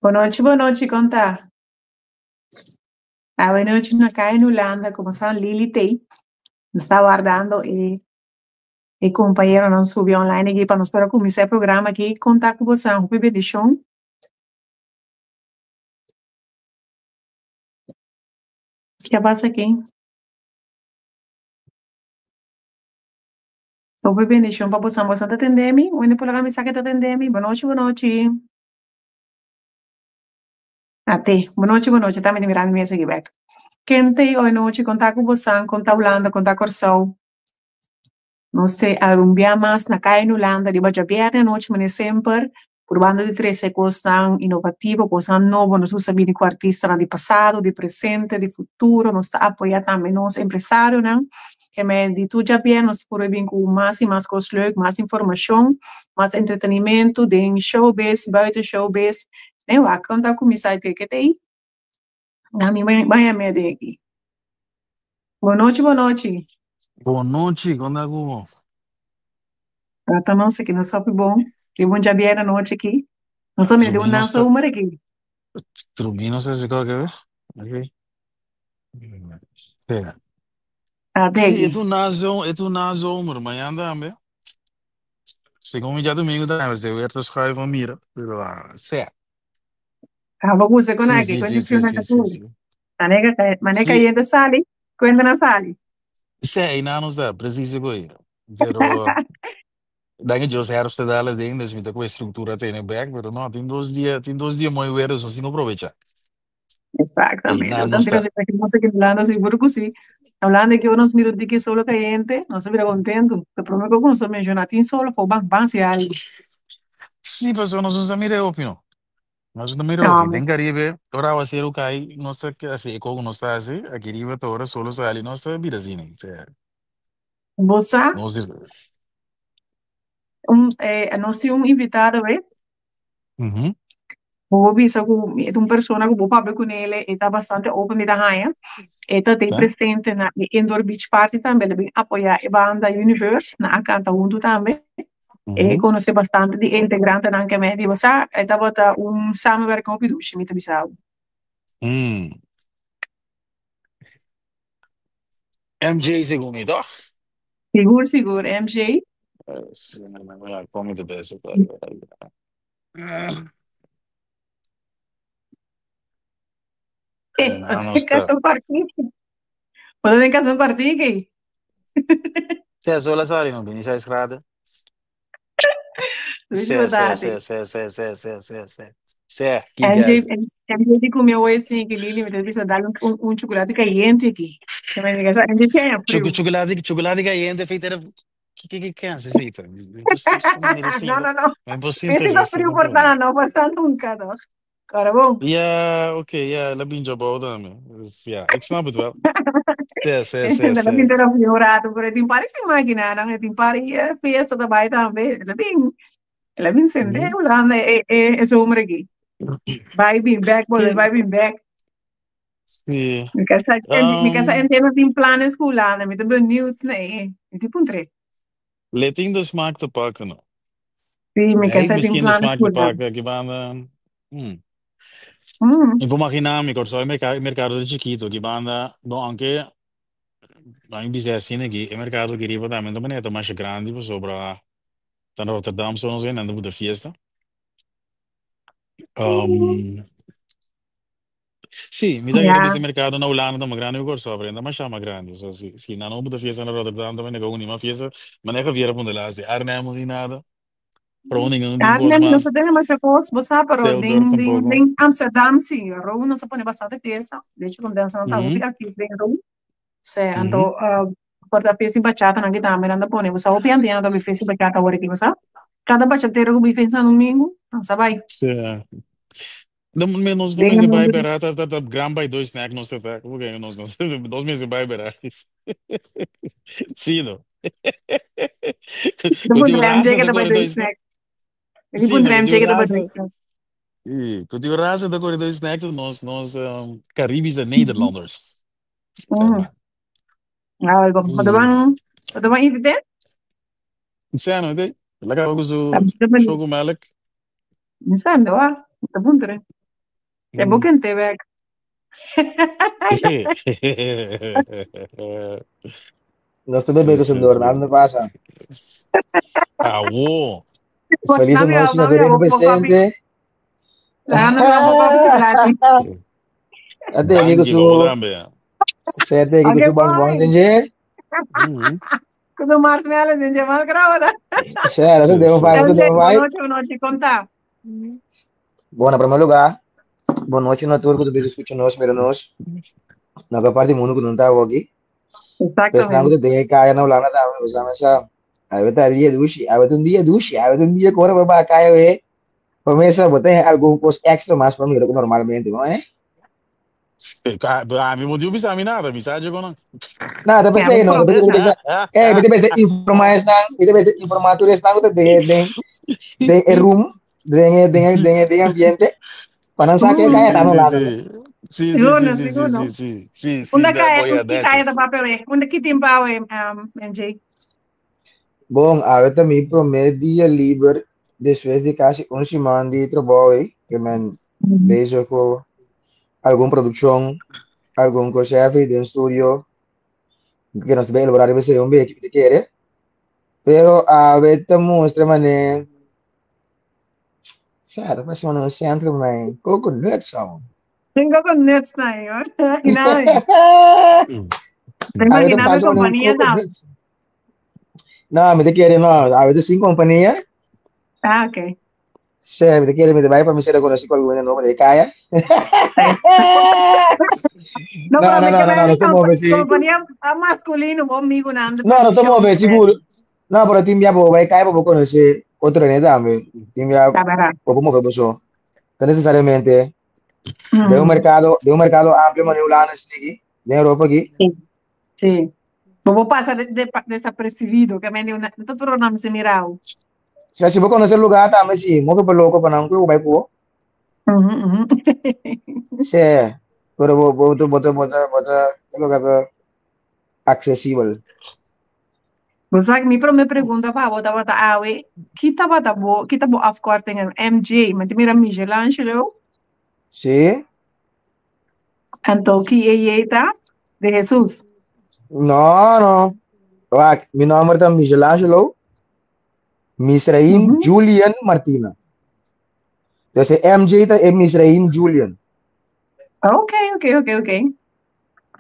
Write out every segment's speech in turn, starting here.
Bonochi, bonochi, kon ta? Awe nochi na kai in Hulanda, komo sa Lily tei. Nos ta wardando e kompañeronan subi online aki pa nos por a kuminsá e programa aki. Kon ta ku boso? Hopi bendishon. Ke a pasa aki? Hopi bendishon pa boso. Boso ta tende mi? Wende por laga mi sa ke ta tende mi. Bonochi, bonochi. Ate, bonochi, bonochi. Ta mi ta mirando mi mesa aki bek. Ken ta ei oinochi? Kon ta ku bosan? Kon ta Hulanda? Kon ta Kòrsou? Nos te algun bia mas na kai in Hulanda riba djabièrnè anochi manera semper purbando di trese kosnan inovativo, kosnan nobo. Nos gusta bini ku artistanan di pasado, di presente, di futuro. Nos ta apoyá tambe nos empresarionan. Ke men di tur djabièrnè nos ta purba bin ku mas i mas kos leuk, mas informashon, mas entretenimentu den showbiz, buiten showbiz. Den wak kon ta kuminsá e teke te ei. Na mi baña me den aki. Bonochi, bonochi. Bonochi, kon ta ku bo? Ata nos aki, nos hopi bon. Ki bon djabièrnè anochi aki. Nos a mira di un Drumí nos nan ta, zomer aki. drumí nos ta hasi koke be. Ok. Sea. Ate Sí, aki. e ta un na zo, e ta un na zomer, mañana tambe. Segun mi djadumingu tambe, se weer ta schuif a mira, pero ah, sea. Abo gusta con Sí, aki, sí, con sí, ti sí, frio na sí, sí, katuri. sí. Maneka, maneka Sí, yente sali, cuenta na sali. sea, einan nos ta, preciso koe. Pero danki Dios herfst ta dale den, dus mi ta koe structura tene bek, pero no, tin 2 dia mooi weer, dus nos tin ku aprovecha. Exactamente. Einan Tan nos tira ta. si nos aquí Holanda seguro que sí. Holanda que nos mira un tiki solo caliente, nos mira contento. Te prometo que nos menciona tin solo fo ban ban si algo. Sí, pasobra nos no sa mira e hopi no. Nos no mira hopi. No, Den Caribe, ora awaceru kai, nos ta hasi e koko nos ta hasi. Aki riba ta ora solo sali, nos ta bira asina. Osea, bo sa, nos un, nos tin un invitado, eh. Bo bisa ku e ta un persona ku bo papia kuné e ta bastante open di ta haña. E ta den Ta? presente na e Indoor Beach Party tambe, el a bin apoyá e banda Universe, nan a kanta huntu tambe. E konosé bastante di e integrantenan ke mi di bo sa, e tabata un samenwerking hopi dushi, mi ta bisa bo. MJ segun mi, toch? Sigur, sigur, MJ. Sí, kon mi ta besa. Eh, Na bo nos ta ta. kasa un kòrtiki. Bo ta den kasa un kòrtiki. Sea sola sali no bini 6 graden. Dushi Sea, bo ta sea, hasi. sea, sea, sea, sea, sea, sea, sea. Sea, ki MJ, gas. MJ di ku mi awor sin ki Lili mi ta bisa dal un chocolate caliente aki. Ke mi diga sa MJ tiene Choco, friu. chocolate, chocolate caliente feita ki cansa esei ta? Manera No, sinta. no, no. No por sinta Ese ta justo frio por tampoco. nada, no pasa nunca, toch? Cara bom. Ja, oké, ja, la bin job tambe. Dus ja, ik snap het wel. Sea, sea, sea, La sea. bin tera frio rato, pero tin pari sin máquina, nan tin pari fiesta ta bai tambe. La bin sende Hulanda e zomer aki. Bai bin back, bolbe Ki, bai bin back. sí. Mi casa entiendo tin planes ku Hulanda, mi ta benieuwd, nee, mi tin puntre. Le tin de smaak te pakken, no. Sí, mi Hij heeft casa tin misschien de planes smaak ku te Hulanda. pakken. Aki banda. Mi por imaginá mi Kòrsou e merkado ta chikitu. Aki banda, bon, aunke nan bisa asina aki, e merkado aki riba tambe ta manera ta masha grandi pasobra ta na Rotterdam so nos hende nan ta buta fiesta. Sí, mi ta kere bisa e merkado na Hulanda ta mas grandi ku Kòrsou, pero e no ta masha mas grandi. So, si nan no buta fiesta na Rotterdam ta manera ku un di mas fiesta, manera Javier a punta la si Arnhem no tin nada, Groningen no tin kos Arnhem no mas, sa tene masha kos, bo sa, pero Tilburg den, den, tampoco. den Amsterdam sí, Roon nos a pone bastante fiesta. De hecho, con danza nan ta hopi actief den Roon. Sí, anto por ta fiesta y bachata nan ki tambe nan ta pone, bo sa, hopi antiano ta fiesta y bachata awor aki, bo sa. Cada bachatero ku bife en San Domingo, nan sa bai. Sí. Nos no Den e mester bai mundo di bera, ta gran bai dos snack nos ta ta, como que nos mester bai bera. Sí, no. De Ku tin puntra MJ rasa ke ta ta bai kore dos dos snack. snack. De Sí, no, puntra ku MJ tin ke ta bai rasa. dos snack. Sí, ku tin rasa ta kore dos snack nos Caribische Nederlanders, zeg maar. Ah, bom. Bo ta ban, bo ta ban invité? Sea, no, te. La kaba ku su Ta chocomelk. Mi sa, mi ta wak. Mi ta puntra. E bo kente bek. Nos ta bebe tussendoor, nada no pasa. Awo. Feliz noche na tur presente. Ate aquí con su Sete aquí con su bonbon senje. Ku su marshmallow senje mal grabada. Sera, se deu vai, se deu vai. Boa noite, boa noite, conta. Bom, na primeiro lugar, boa noite na tur que tu escucha nos, mira nos. Na que parte do mundo que não tá aqui. Exactamente. Pensando que kaya na Holanda tambe, pues ame sa awe ta dia dushi, awe ta un dia dushi, awe ta un dia ku ora bo bai kaya we. Pa mesa bo tin algun kos extra mas pa mira ku normalmente, no eh? Ami bo diu bisa mi nada, mi sa dje konan. No, ta pensei no, ta pensei mi ta eh, mi ta pensei informa esnan, mi ta pensei informa tur esnan ku ta den den den e room, den e den e den e den e ambiente, pa nan sa ke kaya ta na Holanda. Sí, sí, Sigur sí, no, sí, sigur sí, no. sí, sí, sí, sí, Unda da, kaya, boya, ki kaya ta netjes. papia we? Unda ki tin pa we, MJ? Bon, awe ta mi promé dia liber despues di kasi un siman di trabou ei, ke men bezig ku algun produkshon, algun kos heavy den studio, ke nos ta bai elaborá riba esei un beki mi ta kere. Pero awe ta mustra manera Sa, ta parse un centro mijn coconut zo. Tin coconuts na ahí, hoor. Imagina mi. A ver, te Imagina mi pasa un compañía tam. coconut. No, mi te quiere, no. A ver, sin compañía. Ah, ok. Sí, mi te quiere, mi te vaya para mi ser conocí con alguna nombre de calla. No, No, pero no, me no, no, quedé no, no te mueves, sí. compañía masculino, vos amigo, nando No, no te producción. mueves, seguro. No, pero te envía, vos vaya caer, vos conocer otro nene también. Te envía, Ta verdad. vos como que pasó. No necesariamente de un mercado amplio, manipulado, aquí, de Europa aquí. Sí. Sí. Bo pasa de, desapercibido, que me di una, no pero no se mirao. O sea, si vos conoces el lugar también, sí, mueve por loco para no que vos vaya Ujú, ujú. Sí, pero vos vos vos vos vos vos lo que está accesible. Bo sa, mi prome pregunta pa bo tabata awe, ki tabata bo, ki ta bo afkorting en MJ? Mi ta mira Michelangelo, Sí? anto ki e J ta? De Jesus. No, no. Wak, mi nomber ta Michelangelo Misraim Julian Martina. Entonces MJ ta e Misraim Julian. Ok.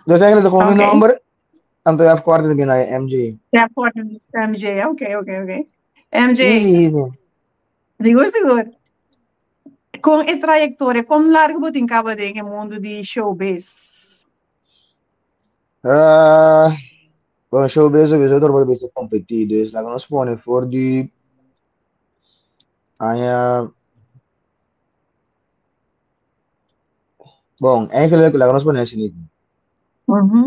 Dus eigenlijk is gewoon mijn nomber. Anto je afkorting también naar MJ. De afkorting MJ, ok. MJ, Easy, easy. sigur, sigur. Con e trayectoria, con largo bo tin caba den e mundo di showbiz? Bon, showbiz sowieso door wordt best competitief. Dus laat ons pone voor die aña. Bon, eigenlijk laat ons pone así.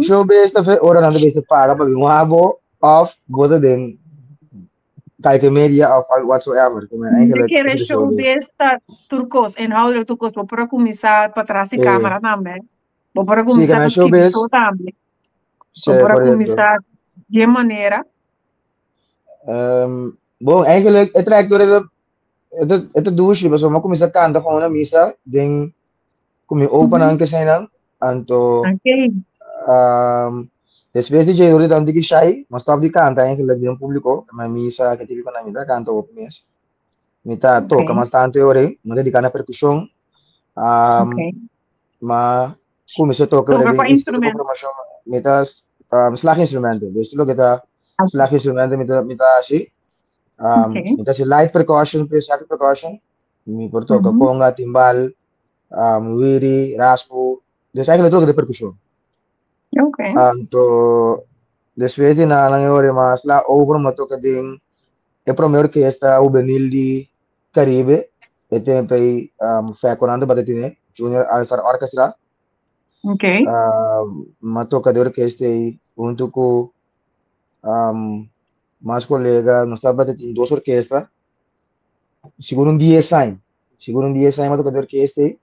Showbiz ta fe ora nan ta best paga pa un abo of bota den kijken media of whatsoever. Como Mi eigenlijk kere is het showbiz. showbiz ta tur kos, inhoudelijk tur kos. Bo por a kuminsá patras di kámara tambe. Bo por a Sí, kuminsá que ta skibi showbiz. so tambe. Sí, Bo por a correcto. kuminsá di e manera. Bon, eigenlijk e trayectoria ta het het douche, pasobra mi a kuminsá kanta gewoon na misa den ku mi opanan kesenan, anto despues di dje ora di tantu kishai, mi a stòp di kanta eigenlijk den públiko, na misa ke típiko nan mi ta kanta hopi mes, mi ta toka mas tantu e ora ei, mi a dediká na perkushon, mi a kuminsá toka ora Toka den kua Instituto instrumento? Formashon, mi ta slaginstrumenten, dus tur loke ta slaginstrumenten mi ta mi ta hasi. Mi ta hasi light percussion, plus heavy percussion. Mi por toka conga, timbal, wiri, raspu. Dus eigenlijk tur loke ta percusion. Anto despues di nan nan e ora mas la over mi a toka den e prome orkesta hubenil di Caribe. E tempo ei Feco nan tabata tene, Junior All Star Orchestra. Mi a toka den orkesta ei hunto ku mas kolega, nos tabata tin dos orkesta, sigur un dies aña, sigur un dies aña mi a toka den orkesta ei.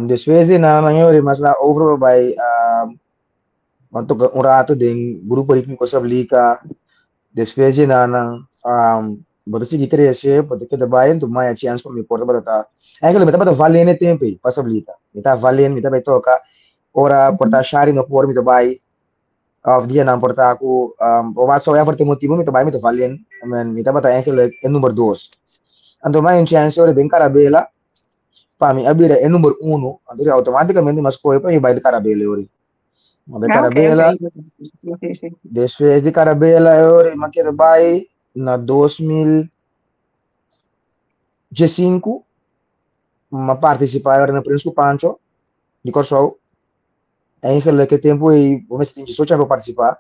Despues di nan nan e mas la over pa bai mi a toka un rato den Grupo Ritmico Sablika, despues di nan nan. Bo ta sigui krese, bo ta keda bai, anto maya chèns pa mi por tabata ta. Eigenlijk mi tabata valen e tempu ei, pa sablita. Mi ta valen, mi ta bai toka. Ora por ta Shari no por, mi ta bai. Of dianan por ta ku, um, por whatsoever te motibu, mi ta bai, mi ta valen. I mean, mi tabata eigenlijk e number dos. Anto maya un chèns ora den Carabela, pa mi a bira e number uno, anto automáticamente mi a skohe pa mi bai di Carabela e ora ei. Mi a bai Ah, ok, Carabela, ok. Sí, sí. despues di Carabela e ora ei mi a keda bai na 2015 mi a partisipá e ora na Prins ku Pancho di Kòrsou. Eigenlijk e tempu ei bo mester tin 18 aña pa partisipá.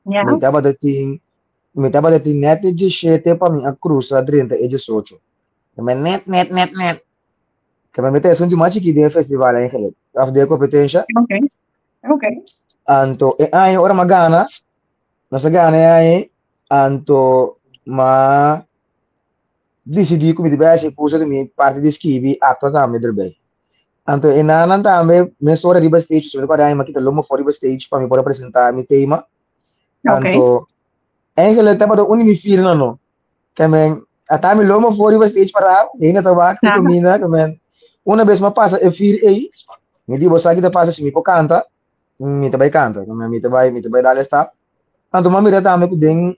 Ja. Mi tabata tin nèt e 17 pa mi a krusa drenta e 18. Mi nèt, nèt, nèt, nèt. Ke mi ta esun di mas chikí den e festival eigenlijk, òf den e kompetensha. Anto e aña ora mi a gana, nos a gana e aña, anto m'a disidí ku mi ta bai hasi kurso di mi parti di skibi aktua tambe erbij. Anto e nannan tambe mesora riba stage, so mi ta kòrda mi a kita lomba for riba stage pa mi por a presentá mi tema. Anto eigenlijk tabata un di mi firnan no. Ke men ata mi lomba for riba stage pará, hende ta wak ku kaminda, ke men una bes mi a pasa e fir ei, mi di bo sa ki ta pasa si mi por kanta, mi ta bai kanta, mi ta bai dal e stap. Anto mi a mira tambe ku den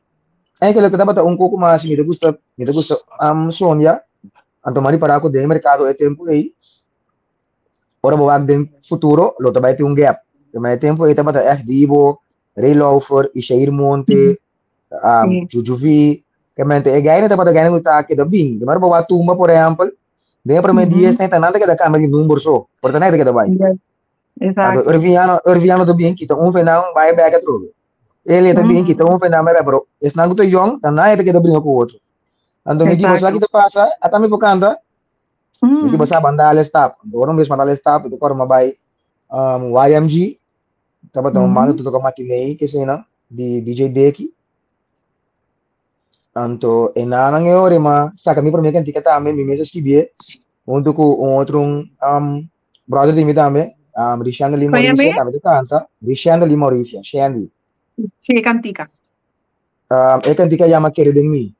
eigenlijk tabata un koko mas mi ta gusta Sonia, anto mi a ripará ku den e merkado e tempu ei, ora bo wak den futuro lo ta bai tin un gap. Ma e tempu ei tabata ègt Dibo, Ray Lauffer, Ishair Monte, Juju V. Ke mente e gaina tabata gaina ku ta keda bin. Di manera bo wak tumba por ehèmpel, den e promé dies nan ta keda kambia di number so, por ta nan ta keda bai. Anto Erviano ta bin kita un fenan bai bek atrobe. Ele ta bin kita un fenan bai bek, pero esnan ku ta yòn ta nan ta keda bringa ku otro. Anto mi di bo sa ki ta pasa, ata mi por kanta. Mi di bo sa ban dal e stap. Anto ora mi bes ban dal e stap, mi ta kòrda mi bai YMG, tabata un banda ku ta toka matinee keseinan di DJ Deki. Anto e nannan e ora mi a saka mi promé kantika tambe, mi mes a skibié huntu ku un otro brother di mi tambe, Rishandely Kon Mauricia, yama? tambe ta kanta. Rishandely Mauricia, Shandy. Sí, e kantika. E kantika yama Kere den mi.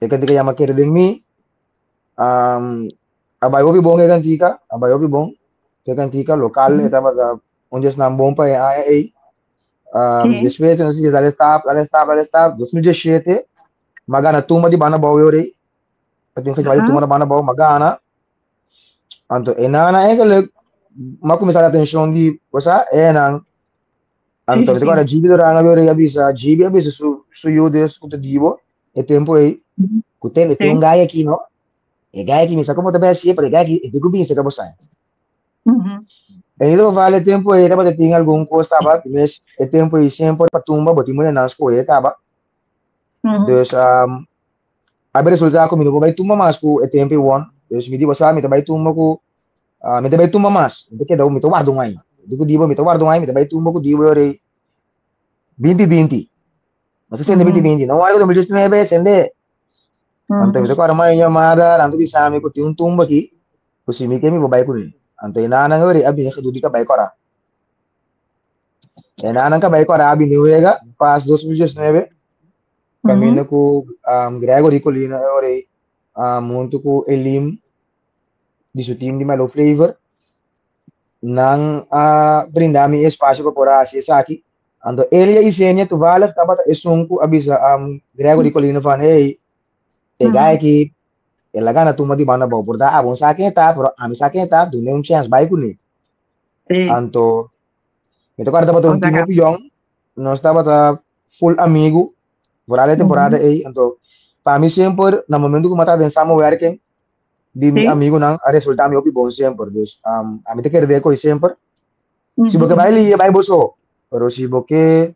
E kantika yama Kere den mi. A bai hopi bon e kantika, a bai hopi bon. E kantika lokal e tabata un di esnan bon pa e aña ei. Despues nos a dal e stap, dal e stap, dal e stap. 2017 mi a gana tumba di Banda Bou yori. A tin un festival di tumba na Banda Bou, mi a gana. Anto e nan eigenlijk mi a kuminsá da atenshon di, bo sa, e nan. Anto mi ta kòrda Gibi Duran a yori a bisa, Gibi a bisa su yu des ku ta Dibo e tempu ei, ku ten, tin un gai aki no, e gai aki mi sa komo ta bai hasié, pero e gai aki e tin ku bin serka bo sa. En ieder geval e tempu ei tabata tin algun kos taba, mes e tempu ei semper pa tumba bo tin muchanan skohe kaba. Dus a resultá ku mi no por bai tumba mas ku e tempu ei won. Dus mi di bo sa mi ta bai tumba ku mi ta bai tumba mas, mi ta keda, mi ta warda un aña. Mi di ku Dibo mi ta warda un aña, mi ta bai tumba ku Dibo e ora ei 2020. Nos a sende 2020, no warda ku 2019 sende. Anto mi ta kòrda mai un yamada, nan ta bisa mi ku tin un tumba aki, ku si mi ke mi por bai kuné. Anto e nannan e ora ei a bini gedu di kabei kòrá. E nannan kabei kòrá a bini wega pas 2019, kaminda ku Gregory Colina e ora ei huntu ku Elim di su team di Mellow Flavor, nan a brinda mi e espasio pa por a hasi esaki. Anto Elia Isenia toevallig tabata esun ku a bisa Gregory Colina van hey, e gai aki el a gana tumba di banda abou, por ta abo no sa ken e ta, pero ami sa ken e ta, dun'e un chèns, bai kuné. Anto mi ta kòrda tabata un team hopi yòn, nos tabata full amigu, vooral e temporada ei. Anto pa mi semper na momento ku mi a ta den samenwerking di mi amigunan a resultá mi hopi bon semper. Dus ami ta kere den e koi semper. Si bo ke bai liye, bai bo so. Pero si bo ke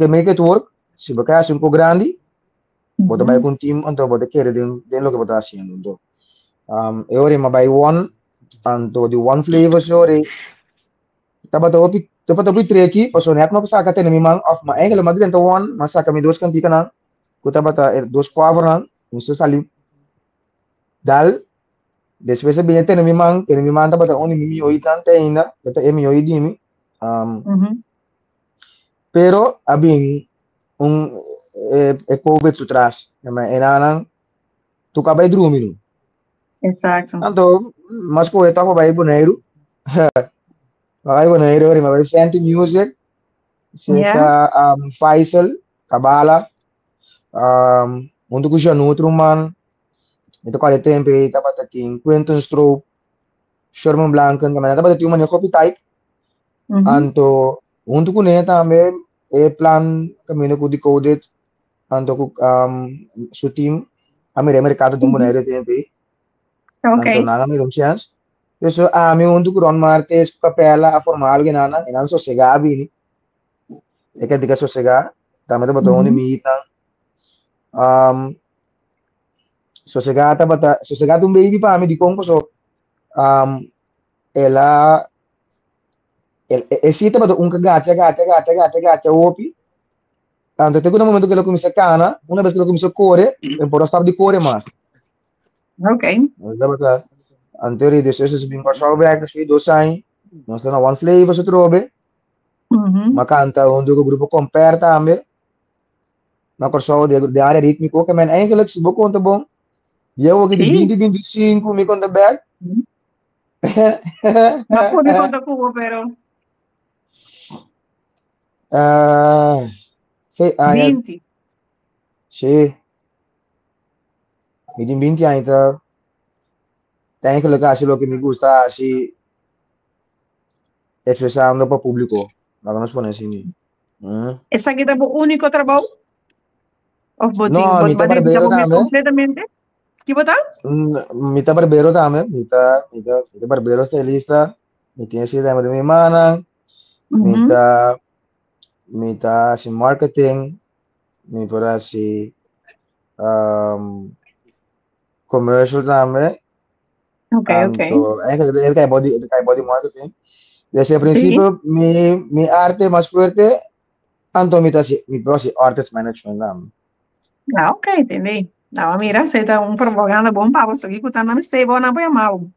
make it work, si bo ke hasi un kos grandi, bo ta bai ku un team, anto bo ta kere den loke bo ta hasiendo. Anto e ora ei mi a bai One, anto di One Flavors e ora ei tabata hopi tricky, pasobra net mi a saka tene mi man, òf mi eigenlijk mi a drenta One, mi a saka mi dos kantikanan ku tabata e dos covernan, mi a sali dal. Despues a bini tene mi man, tene mi man tabata un di mi mihó hitan te ainda, e ta e mihó hit di mi. Pero a bin un e COVID su tras. E nan tu ka bai drumi nu. Exacto. Anto, mas kohe toch bai Boneiru. Bai Boneiru, rima bai Fenty Music. Seka Faisal, Kabala. Hunto ku Janut Ruman. Mi ta kòrda e tempu ei tabata tin Quinton Stroop, Sherman Blanken, tambe tabata tin un maneho hopi tight. Anto, hunto kuné tambe e plan kaminda ku Decoded anto ku su team a mira e merkado den Boneiru e tempu ei. Anto nan a mira un chèns. Dus ami hunto ku Ron Martes, ku Capella a forma algu einan, einan sosegá a bini. E kantika sosegá tambe tabata un di mi hitnan. Sosegá tabata, sosegá ta un baby pa mi dikon paso el a e si tabata un gatia gatia gatia gatia gatia hopi. Anto te ku na momento ku el a kuminsá kana, una bes ku el a kuminsá kore, e por a stòp di kore mas. Nos tabata anto ri despues nos a bin Kòrsou bèk despues di dos aña, nos ta na One Flavors atrobe. Mi a kanta huntu ku grupo Compare tambe na Kòrsou den área rítmiko. Ke men eigenlijk si bo konta bon, di awoki di binti 25 mi konta bèk. No por konta ku bo pero. Fe aña. 20. Sí. Mi tin 20 aña ta ta eigenlijk hasi loke mi gusta hasi expresando pa público. Laga nos pone así. Esaki ta bo único trabou? Of bo tin, No, bo mi ta bo dedica barbero bo mes tambe. completamente? Ki bo ta? Mi ta barbero tambe. Mi ta barbero stylista. Mi tin esei tambe den mi mannan. Mi ta mi ta hasi marketing. Mi por hasi commercial tambe. Anto eigenlijk e ta kai bou di e ta kai bou di marketing. Dus en principio mi arte mas fuerte anto mi ta hasi mi por hasi artist management tambe. Ah, ok, entendí. Nou, mira, esei ta un propaganda bon pa bo, so kiko ta nan mester bo nan por yama bo.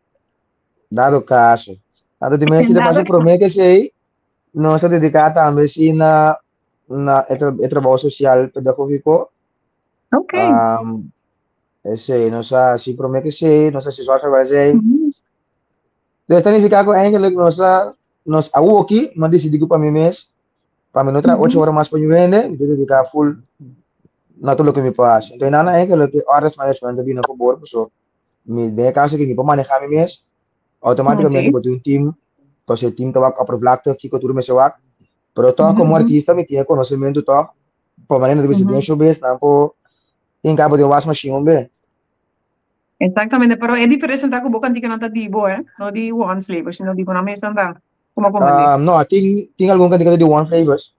Dado caso. Anto di manera ki ta Dado pasa promé ke esei, nos a dediká tambe si na na e e trabou sosial pedagógiko. Esei nos a hasi promé ke esei, nos a hasi zorgwijzij. Dus ta nifiká ku eigenlijk nos a nos awoki, mi a disidí ku pa mi mes, pa mi no traha ocho ora mas pa mi hende, mi ta dediká full na tur loke mi por hasi. Enton einan eigenlijk e artist management a bini na fabor paso mi den e kaso aki mi por maneha mi mes, automaticamente bo tin un team, pasobra e team ta wak oppervlakte kiko tur mester wak, pero tog komo artista mi tin e konosementu tog pa manera mi ta bisa den showbiz nan por hinka bo den wasmachine un be. Exactamente, pero e diferencia ta ku bo kantikanan ta di bo, eh, no di One Flavor, sino di bo nan mes nan ta. Kuma comprende? No, tin algun kantika ta di One Flavors.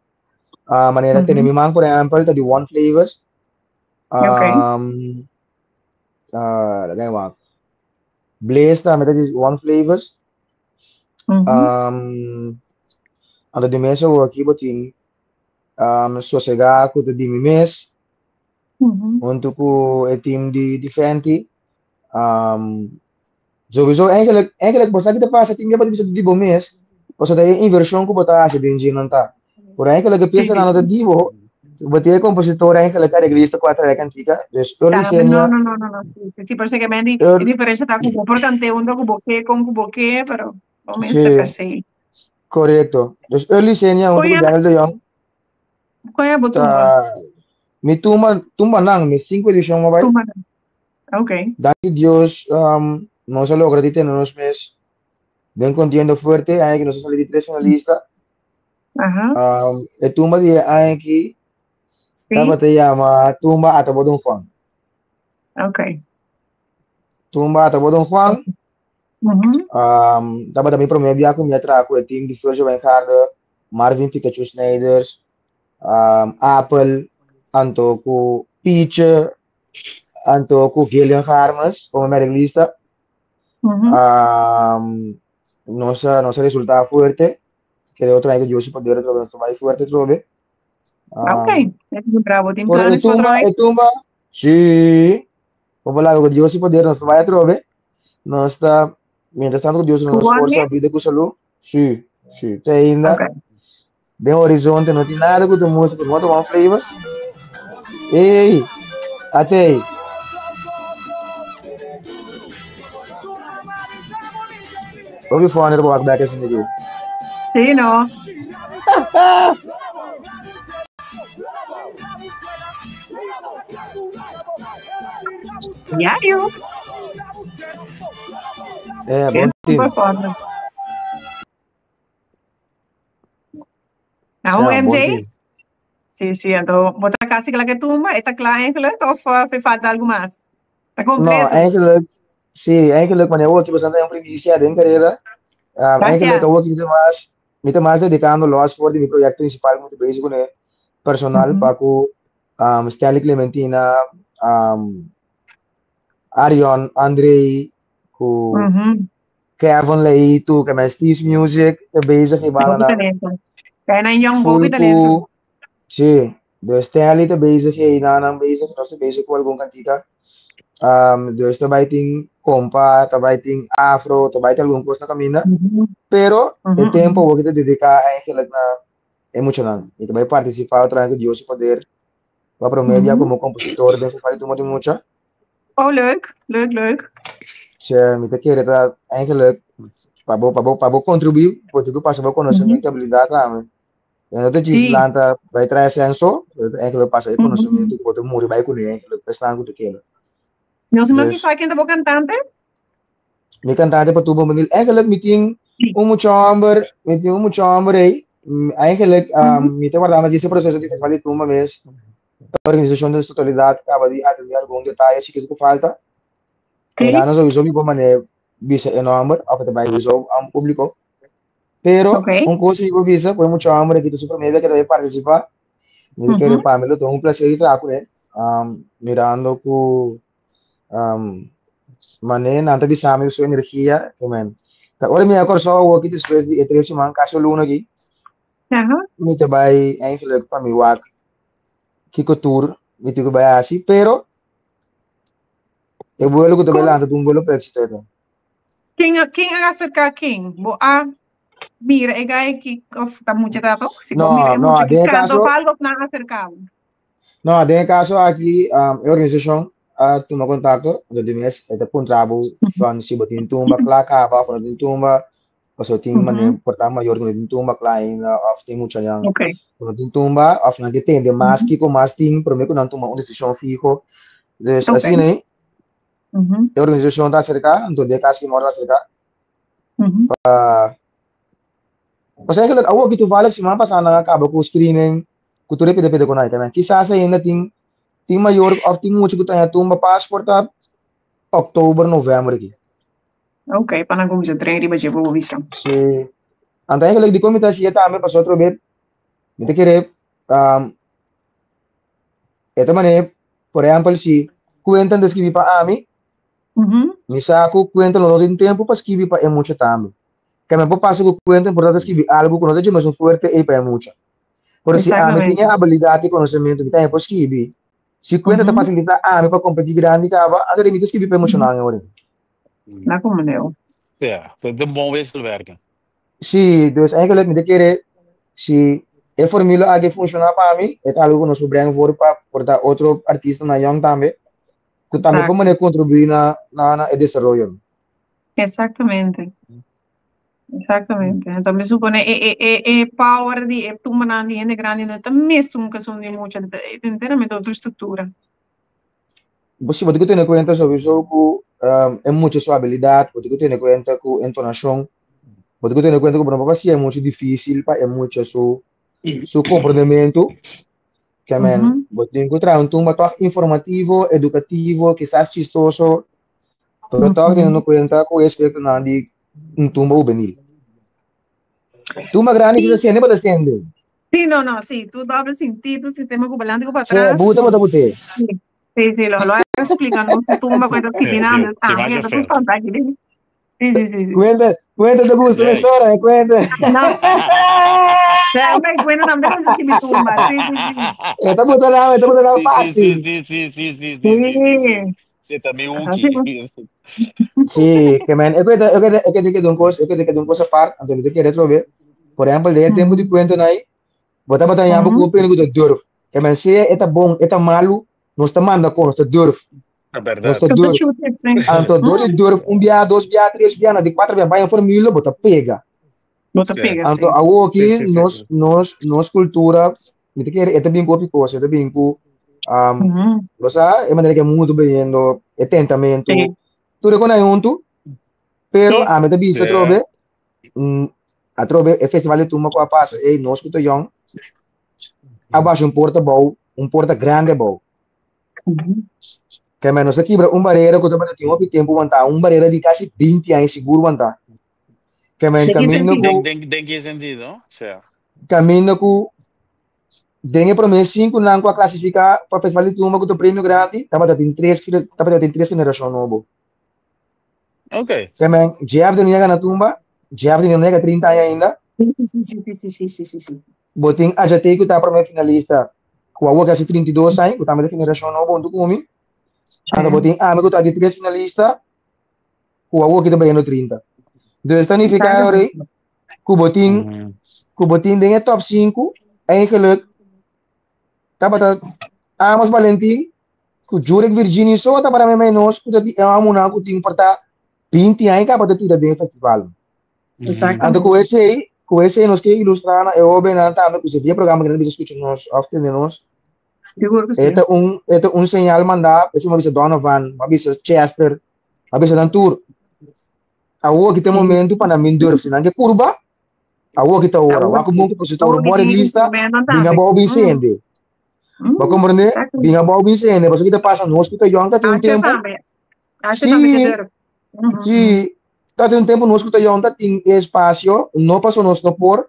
Manera Tene Mi Man, por ehempel, ta di One Flavors. Laga mi wak. Blaze tambe ta di One Flavors. Anto di mes awor aki bo tin Sosega ku ta di mi mes, huntu ku e team di Fenty. Sowieso eigenlijk, eigenlijk bo sa ki ta pasa tin bo ta bisa di bo mes, pasobra ta e inversion ku bo ta hasi den dje nan ta. Pero eigenlijk e piesanan no ta di bo, bo tin e kompositor eigenlijk areglista ku a traha e kantika, dus Early Tambe, no, Senia, no, no, no, no, sí, sí, sí, por eso que me di, Earl, e diferencia ta ku bo por kant'é unda ku bo ke, kon ku bo ke, pero bo mester sí, per se. korekto. Dus Early Senia huntu ku Koe, Daniel de Jong koe bo ta tumba? mi tumba, tumbanan, mi sinku edishon a bai. Tumbanan. Ok. Danki Dios, nos a logra di tene nos mes den contienda fuerte, aña ki nos a sali di tres finalista. E tumba di e aña aki tabata yama Tumba Ata Bo Don Juan. Tumba Ata Bo Don Juan. Tabata mi prome bia ku mi a traha ku e team di Virgil Wijngaarden, Marvin Pikachu Snijders, Apple, anto ku Pietje, Anto ku Gillian Harmes komo mereglista. Nos a nos a resultá fuerte. Kere otro aña ku Dios su poder atrobe nos ta bai fuerte atrobe. Ok, es muy bravo. Tin Pero e planes pa otro tumba, aña? e tumba, sí. Bo por laga ku Dios su poder nos ta bai atrobe. Nos ta, mientras tanto ku Dios nos Ku forsa, mes? vida ku salú. Sí, sí. Te ainda. Ok. Den horizonte no tin nada ku ta mustra ku no ta One Flavors. Ey, atei. Hopi funny pa wak bek asina aki. Sí, no. Ja, joh. Eh, bon team. Performance. Nou, Ja, bon MJ? team. Sí, sí, anto bo ta casi kla ke tumba, e ta kla eigenlijk of uh, falta algo mas? Ta No, completo. eigenlijk, sí, eigenlijk wanneer we ook bastante een primicia den carrera. Um, eigenlijk Gracias. ook niet mas, niet mas dedicando los voor die project principal moet bezig con personal Mhm. pa ku Stanley Clementina, Arion, André, ku Kevin Leitu, que met Steve's Music, te bezig Hopi na talento. Kaya na yung full hopi talento. ku, sí, dus Stanley te bezig, hey, na bezig, nos te bezig ku algun kantika. Dus tabay ting kompa, tabay ting afro, tabay ting algun kos na camina. Pero e tempo wo te dedica eigenlijk na emocional. Y tabay participar otra vez Dios poder pa promedia como compositor den Festival di Tumba di Mucha. Oh, leuk, leuk, leuk. Tje, mi ta kere ta eigenlijk pa bo contribuir, bo tin ku pasa bo conocimiento y habilidad tambe. En no te djis lanta bai trae censo, pero eigenlijk pasa e conocimiento ku bo ta muri bai kuné eigenlijk, esnan ku ta kere. Nos no Dus sa ken ta bo cantante? Mi cantante pa tubo manil. Eigenlijk mi tin un mucha homber, mi tin un mucha homber ei. Eigenlijk mi ta wardando dje proceso di Festival di Tumba mes. E organisacion den su totalidad caba di atende algun detaye chikito cu falta. En dan sowieso mi por mane bisa e nomber of e ta bai sowieso a un publico. Pero un cos mi por bisa cu e mucha homber aki ta super media que ta bai participa. Mi ta kere pa mi lo ta un placer di traha cune. Mirando cu mane nan ta bisa mi su energia ke men. Ta ora mi a Kòrsou awoki despues di e tres siman kasi un luna aki. Mi ta bai eigenlijk pa mi wak kiko tur mi tin ku bai hasi, pero e vuelo ku ta bai lanta ta un vuelo pa éxito e ta. Ken a aserká ken? Bo a mira e guy ki of ta mucha ta tok? Si bo No, mira e no, mucha ki den e kanta kaso of algo of nan a aserká bo? No, den e kaso aki e organisashon a tuma kontakto, anto di mes e ta puntra bo van si bo tin tumba kla kaba of no tin tumba, pasobra tin manera por ta mayor ku no tin tumba kla ainda of tin muchanan ku no tin tumba of nan ke tende mas kiko mas tin prome ku nan tuma un desishon fiho. Dus asina ei e organisashon ta aserka, anto den e kaso ki mor ta aserka pa Pasobra eigenlijk awor ki toevallig siman pasá nan a kaba ku screening ku tur e pida pida ku nan también. Kisas ainda tin tin mayor of tin mucha ku ta haña tumba pas por ta oktober, novèmber aki. Ok, pa nan kuminsá train riba dje bo bisa. Sí. Anto eigenlijk dikon mi ta hasié tambe pasobra otro bes mi ta kere e ta manera por ehèmpel si kuenta ta skibi pa ami mi sa ku kuenta lo no tin tempu pa skibi pa e mucha tambe. Ke mi por pasa ku kuenta importante skibi algu ku no ta dje mesun fuerte ei pa e mucha. Pero si ami tin e abilidat i konosementu mi tambe por skibi. Si kuenta ta fasilitá ami pa kompetí grandi kaba, anto mi ta skibi pa e muchanan e ora. Na komo neo. Ja, ta un bon wisselwerking. Sí, dus eigenlijk mi ta kere si e formula aki funshoná pa mi, e ta algu ku nos por brenga for pa por ta otro artistanan yòn tambe, ku tambe por manera kontribuí na na e desaroyo. Exactamente. Exactamente. Entonces mi supone e e e e power di e tumbanan di hende grandi no ta mesun ku esun di mucha, ta enteramente otro struktura. Bo si bo tin ku tene kuenta sowieso ku e mucha su abilidat, bo tin ku tene kuenta ku entonashon, bo tin ku tene kuenta ku bo no por hasié muchu difísil pa e mucha su su komprondementu. Ke men bo tin ku traha un tumba tòg informativo, edukativo, kisas chistoso, pero tòg teniendo kuenta ku e aspektonan di un tumba hubenil. Tumba grandi si ta sende bo ta sende. Sí, no, no, sí, tu doble sentido, sistema ku balante ku Sí, patras. buta bota bute. Sí, sí, sí, lo explica, no su tumba ku ta skibinando, Sí, ah, sí, mira, ta espanta aquí. Sí, sí, sí, sí. Cuenta, cuenta te gusta Yeah. esa hora, cuenta. No. Sea, me cuenta también cómo se escribe tumba. Sí, sí, sí. Esta buta la, esta buta la Sí, sí, fácil. sí, sí, sí, sí, sí, sí, sí, sí. Sí, también Ajá, Uki. sí, pues. Sí, que men, eu quero, eu quero, eu quero que um coisa, eu quero que um coisa aparte, anto eu quero trover. Por exemplo, de tempo de cuenta aí, bota bota yambo ku pena ku durf. Ke men sea e ta bon, e ta malu, nos ta manda kon, nos ta durf. Ta Nos bèrdat. ta Nos ta durf. shoot it, sí. Anto dor di durf un bia, dos bia, tres bia, na di kuater bia bai un formula, bo ta pega. Bo ta Sí. pega, Anto sí. awor Sí, aki sí, sí, nos sí. nos nos kultura, mi ta kere e ta bin ku hopi kos, e ta bin ku um, Mhm. bo sa, e manera ku e mundu ta bayendo, e tentamentu, Sí. tur e kos huntu, pero Sí. ami ta bisa Sí. atrobe, atrobe e festival di tumba ku a pasa, ey, nos ku ta yòn, a basha un porta abou, un porta grandi abou. Ke men nos a kibra un barera ku tabata tin hopi tempu wantá, un barera di kasi 20 aña sigur wantá. Ke men Den ki kaminda sentido? ku Den ki sentido? Sea. kaminda ku den e promé sinkunan ku a klasifiká pa Festival di Tumba ku ta premio grandi, tabata tin tres tabata tin tres generashon nobo. Ok. Ke men Jeff de no yega na tumba, Jeff de no yega 30 aña ainda. Sí, sí, sí, sí, sí, sí, sí, sí, sí. Bo tin Ajatey ku ta promé finalista ku awor kasi 32 aña, ku tambe ta generashon nobo huntu ku mi. Anto bo tin ami ku ta di tres finalista ku awor ki ta bayendo 30. Dus ta nifiká ori ku bo tin ku bo tin den e top 5 eigenlijk tabata Amos Valentin ku Jurek Virginie so tabata meimei nos ku ta di e amunan ku tin por ta 20 aña kaba ta tira den e festival. Anto ku esei, ku esei nos ke ilustrá na e hóbennan tambe ku si via programa ku nan bisa skucha nos òf tende nos, Sigur ku e si. ta un e ta un señal mandá, esei mi a bisa Donovan, mi a bisa Chester, mi a bisa nan tur. Awor aki ta e momento pa nan bin durf, si nan ke purba, awor aki ta ora. Awor Wak un aki. bon kompositor, Awor un ki bon tin reglista, instrumentonan bin tambe. abou bin sende. Bo komprendé? Bin abou bin sende, pasobra ki ta pasa nos ku ta yòn ta tin un Asha tempu. tambe. Asha tambe ke Sí, durf. sí, ta tin un tempu nos ku ta yòn ta tin e espasio, no pasobra nos no por,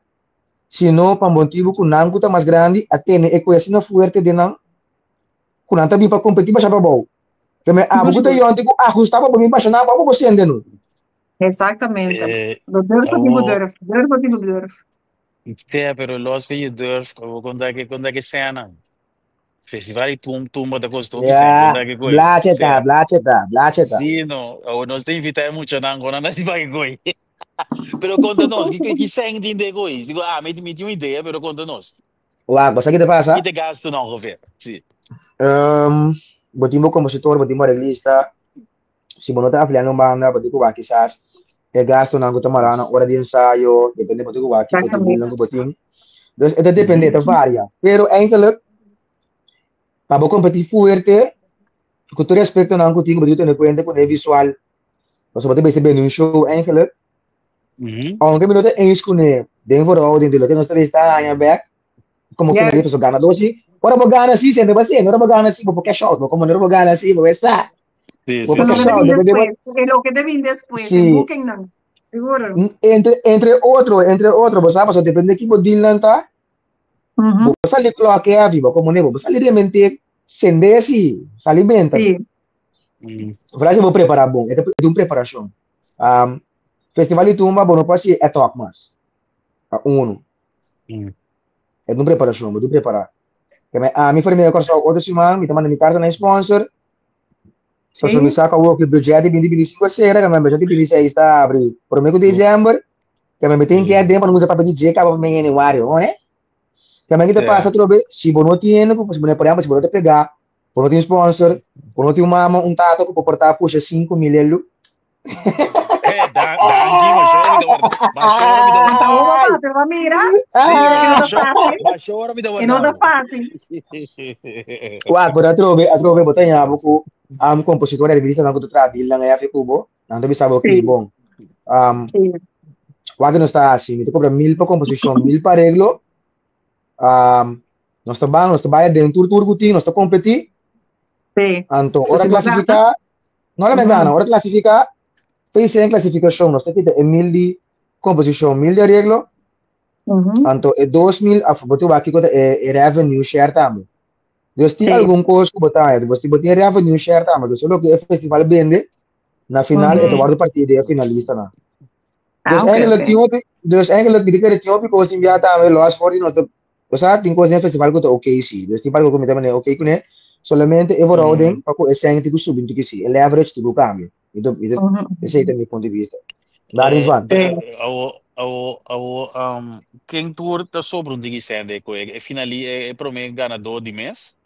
sino pa motibu ku nan ku ta mas grandi a tene e kos asina fuerte den nan, ku nan ta bin pa kompetí basha pa abou. Ke men abo ku ta yòn tin ku ahustá pa bo bin basha nan abou pa bo sende no. Exactamente. Eh, Bo durf tin ku awo, durf, durf tin ku durf. sea, pero los pe je durf, awo konta ke sena. Festival di tumba ta kosta hopi sèn, Ya, konta ke koi. blache ta, Sea. blache ta, blache ta. Sí, no, awo nos ta invita e muchanan ku nan a si pa ke koi. Pero konta nos, ki ki sèn tin den koi? Digo, ah, mi mi tin un idea, pero konta nos. Wak, bo sa ki ta pasa? Ki ta gastunan ongeveer? Sí. Bo tin bo kompositor, bo tin bo areglista, si bo no ta afiliá na un banda, bo tin ku wak kisas e gastunan ku ta mará na ora di ensayo, depende bo tin ku wak kiko di dealnan ku bo tin. Dus e ta depende, e ta varia. Pero eigenlijk, pa bo kompetí fuerte, ku tur e aspektonan ku tin, bo tin ku tene kuenta ku e visual. Pasobra bo ta besti bende un show eigenlijk. Aunke mi no ta eens kuné den verhouding di loke nos ta besti a haña bèk, komo finalista, pasobra ganadó si, ora bo gana si, sende bo sende, ora bo gana si, bo por cash out, bo komo ora bo gana si, bo por sa. Sí, Bo sí, por sí. cash out, depende bo. E loke ta bin despues, e Sí. bookingnan, seguro. Entre, entre otro, entre otro, bo sa, pasobra depende ki bo dealnan ta, bo por sali klok heavy, bo komo bo por sali realmente sende si, sali benta. Sí. Vooral si bo prepara bon, e ta un preparashon. Festival di Tumba bo no por hasi ad hoc mas, a uno. E ta un preparashon, bo tin prepara. Keme ami for di medio Kòrsou otro siman mi ta manda mi karta na e sponsor. Pasobra mi sa ku awor ku e budget di binti binti sinku a sera, keme budget di binti seis ta abri promé ku desèmber, keme mi tin ke aden pa no kuminsá papia di dje kaba pa yanüario, no ne? Keme ki ta pasa atrobe, si bo no tin hende ku, por ehèmpel si bo no ta pegá, bo no tin sponsor, bo no tin un mama, un tata ku por portá pusha 5000 elu. Eh, da, danki, mashora mi ta warda. Mashora mi ta warda. Anta uma papia, va mira. Sí, Mira que no ta mashora, fácil. mashora mi ta E no ta warda. fácil. Wak, pero atrobe, atrobe, bo ta ña bo ku compositor arreglista nan ku ta traha deal nan e afe ku bo, nan ta bisa bo ki bon. Wak nos ta hasi, mi ta kobra 1000 pa composishon, 1000 pa areglo. Nos ta ban, nos ta bai aden tur tur ku tin, nos ta kompetí. Anto, ora Si bo gana. klasifiká, no la me gana, ora klasifiká, feis en klasifikashon, nos ta kita e 1000 di komposishon, 1000 di areglo, anto e 2000, af, bo tin wak kiko ta e revenue share tambe. Dus tin algun kos ku bo ta haña, dus bo tin revenue share tambe, dus e loke e festival bende, na final e ta wòrdu partí den e finalistanan. Dus eigenlijk tin hopi, dus eigenlijk mi ta kere tin hopi kos tin bia tambe los for di nos ta, osea tin kos den e festival ku ta oké si, dus tin parti ku mi ta manera oké kuné, solamente e verhouding pa ku e sèn tin ku subi un tiki si, e leverage tin ku kambia. Mi ta, mi ta, esei ta mi punto di bista. Daar is van. Awo, Awo, awo, ken tur ta sobra un digi sende ku e finali e promé ganadó di mes?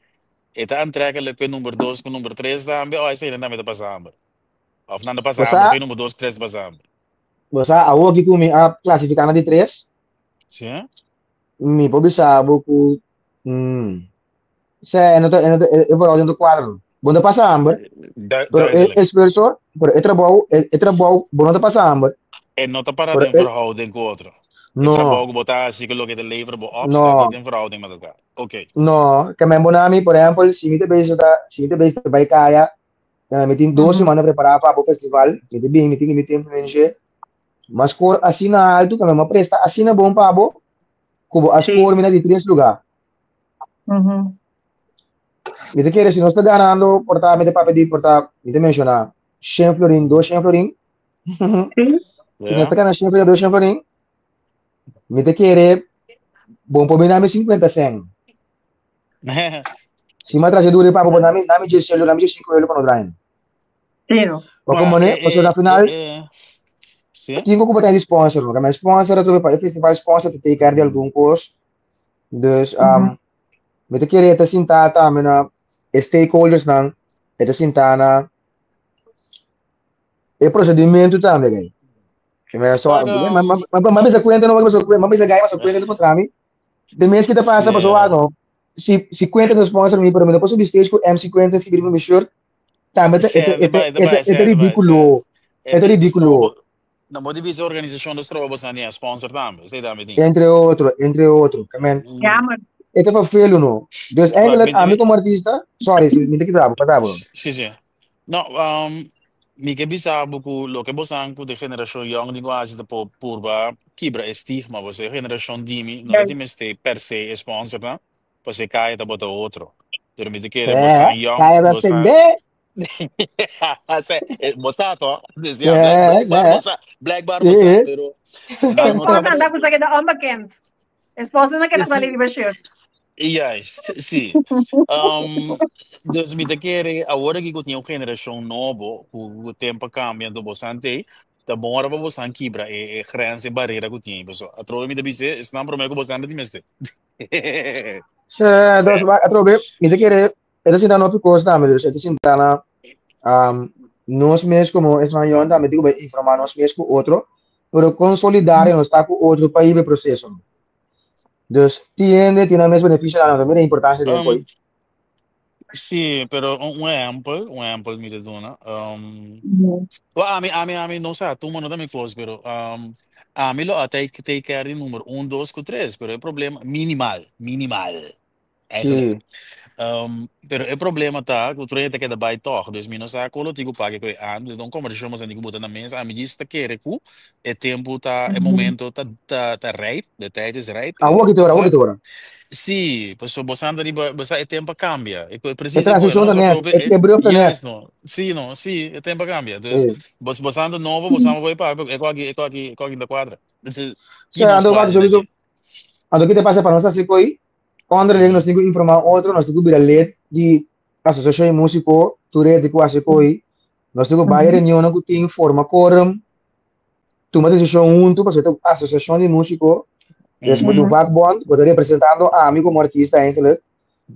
E ta aantrekkelijk p'e number dos ku number tres tambe o esei nan tambe ta pasa hamber? Of nan ta pasa Bo hamber sa, p'e number dos ku tres ta pasa hamber? bo sa awo aki ku mi a klasifiká na di tres, Sí? mi por bisa bo ku mm, se e no ta, e no ta, e verhouding no ta kuadra no. Bo no ta pasa hamber, pero e Duidelijk. esfuerso, pero e trabou, e trabou, bo no ta pasa hamber, E no ta para pero den e, verhouding ku otro. E trabou no, ku bo ta hasi ku loke ta levera bo op staat niet no, den verhouding met elkaar. Oké. no. Ke men bo na mi, por ehèmpel, si mi ta bezig ta, si mi ta bezig ta bai kaya, mi tin dos siman ta prepará pa bo festival, mi ta bin, mi tin mi tempu den dje, m'a skor asina altu, ke men m'a presta asina bon pa bo, ku bo a skor mi na di tres lugá. Mi ta kere si nos ta ganando, por ta mi ta papia di, por ta, mi ta menshoná, shen florin, dos shen florin. Si nos ta gana shen florin, dos shen florin, mi ta kere bon por bin nami 50 sen. Si mi a traha duro pa bo, nami, nami dies euro, nami dies sinku euro pa no draai. Pero. Pa Ma como ne, pasobra na final, Sí? tin ku bo tin di sponsor, no? Kame sponsor atrobe pa e festival sponsor ta take care di algun kos. Dus, mi ta kere e ta sinta tambe na e stakeholders nan, e ta sinta na e procedimento tambe gai. Que me so, Pero, ma, ma, ma, ma bisa cuenta no, ma bisa ma bisa gai, ma bisa cuenta contra mi. De mes que te pasa, pasó algo. Si si cuenta no sponsor mi, pero mi no puedo subir stage con MC cuenta escribir mi shirt. Tambe te, Sí, te, te te, bai, te bai, te, sí, te te bai, sí. ridículo. E É ridículo. No bo di organisacion de stroba bosan die sponsor tambe. Sei tambe ding. Entre otro, entre otro. Que men, Jammer. het is vervelend no. Dus Wak, eigenlijk, a mi como artista, sorry, si mi te quita, pasa, bro. Sí, sí. No, mi ke bisa bo ku loke bosan ku de generashon yong di ku hasi ta por purba kibra e stigma. Bo e generashon di mi no ta tin mester per se e sponsor nan, pasobra e kaya ta bota otro. Pero mi ta kere bosan Sí, yong, kaya ta bosan sende. Se, bo sa to? Dus Sí, ja, blijkbaar bo sí. sa, blijkbaar bo sa, Sí. pero nan no Esposa tabata anda ku sa keda onbekend. Esposa no keda sali Sí. riba shirt. Juist, sí. Dus mi ta kere awor aki ku tin un generashon nobo ku tempo a kambia anto bosan t'ei, ta bon ora pa bosan kibra e grens, e barera ku tin. Pasobra atrobe mi ta bis'é, esnan promé ku bosan ta tin mester. Sí, dus atrobe mi ta kere e ta sinta na hopi kos tambe, dus e ta sinta na nos mes komo esnan yòn tambe tin ku bai informá nos mes ku otro, pero kon solidario nos ta ku otro pa hiba e proseso. Dus tin hende tin nan mes benefisio nan ta mira e importansia di e koi. Sí, pero un ehèmpel, un ehèmpel mi ta duna. Well, ami, ami, ami no sa, tuma no ta mi kos, pero ami lo a take, take care di number un, dos ku tres, pero e problema, minimal, minimal, eigenlijk. Sí. Pero e problema ta ku tur hende ta keda bai tòg, dus mi no sa kon lo tin ku paga ku e an, dus ta un kombersashon mas hende ku bo ta na mesa, ami djis ta kere ku e tempu ta, e momento ta, ta, ta rijp, de tijd is rijp, Awor ki ta ora, awor ki ta ora. Sí, pasobra bo sa riba, bo sa e tempu a kambia. E E precies e ko, transishon ta nos net, atrobe, e e, e brug ta net. juist no, sí no, sí, e tempu a kambia. Dus Sí. bo bo sa nobo, bo sa bo paga, e ko aki, e ko aki, e ko aki ta kuadra. Dus Sí, ki nos ando por wak hasi na sowieso, dje? ando ki ta pasa pa nos hasi koi, onderling nos tin ku informá otro, nos tin ku bira lid di asosiashon di músiko, tur hende ku hasi koi, nos tin ku bai reunionnan ku tin, forma quorum, tuma desishon huntu, pasobra ta un asosiashon di músiko, dus bo ta un vakbond, bo ta representando ami komo artista eigenlijk,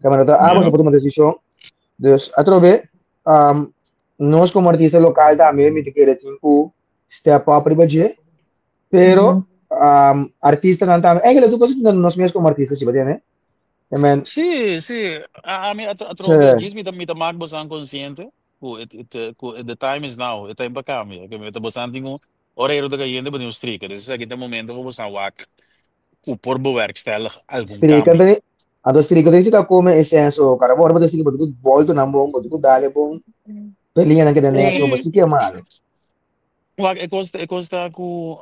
kaminda ta abo so por tuma desishon. Dus atrobe, nos komo artista lokal tambe mi ta kere tin ku step up riba dje, pero artistanan tambe, eigenlijk tur kos ta nos mes komo artista si bo tende. I mean, Sí, sí, ami atrobe djis mi ta mak bosan konsiente ku e ku the time is now, e tempo a kambia. Ke mester bosan tin un ora ta kayente bo tin un strika. Dus esaki ta e momento pa bosan wak ku por bewerkstellig algun Strika kambio. ta anto strika ta nifica come e senso cara bo ora bo ta strika bo tin ku bolto nan bon bo tin ku dale bon pa e liñanan keda necho bo Sí. strika e malo. Wak e kos e kos ta ku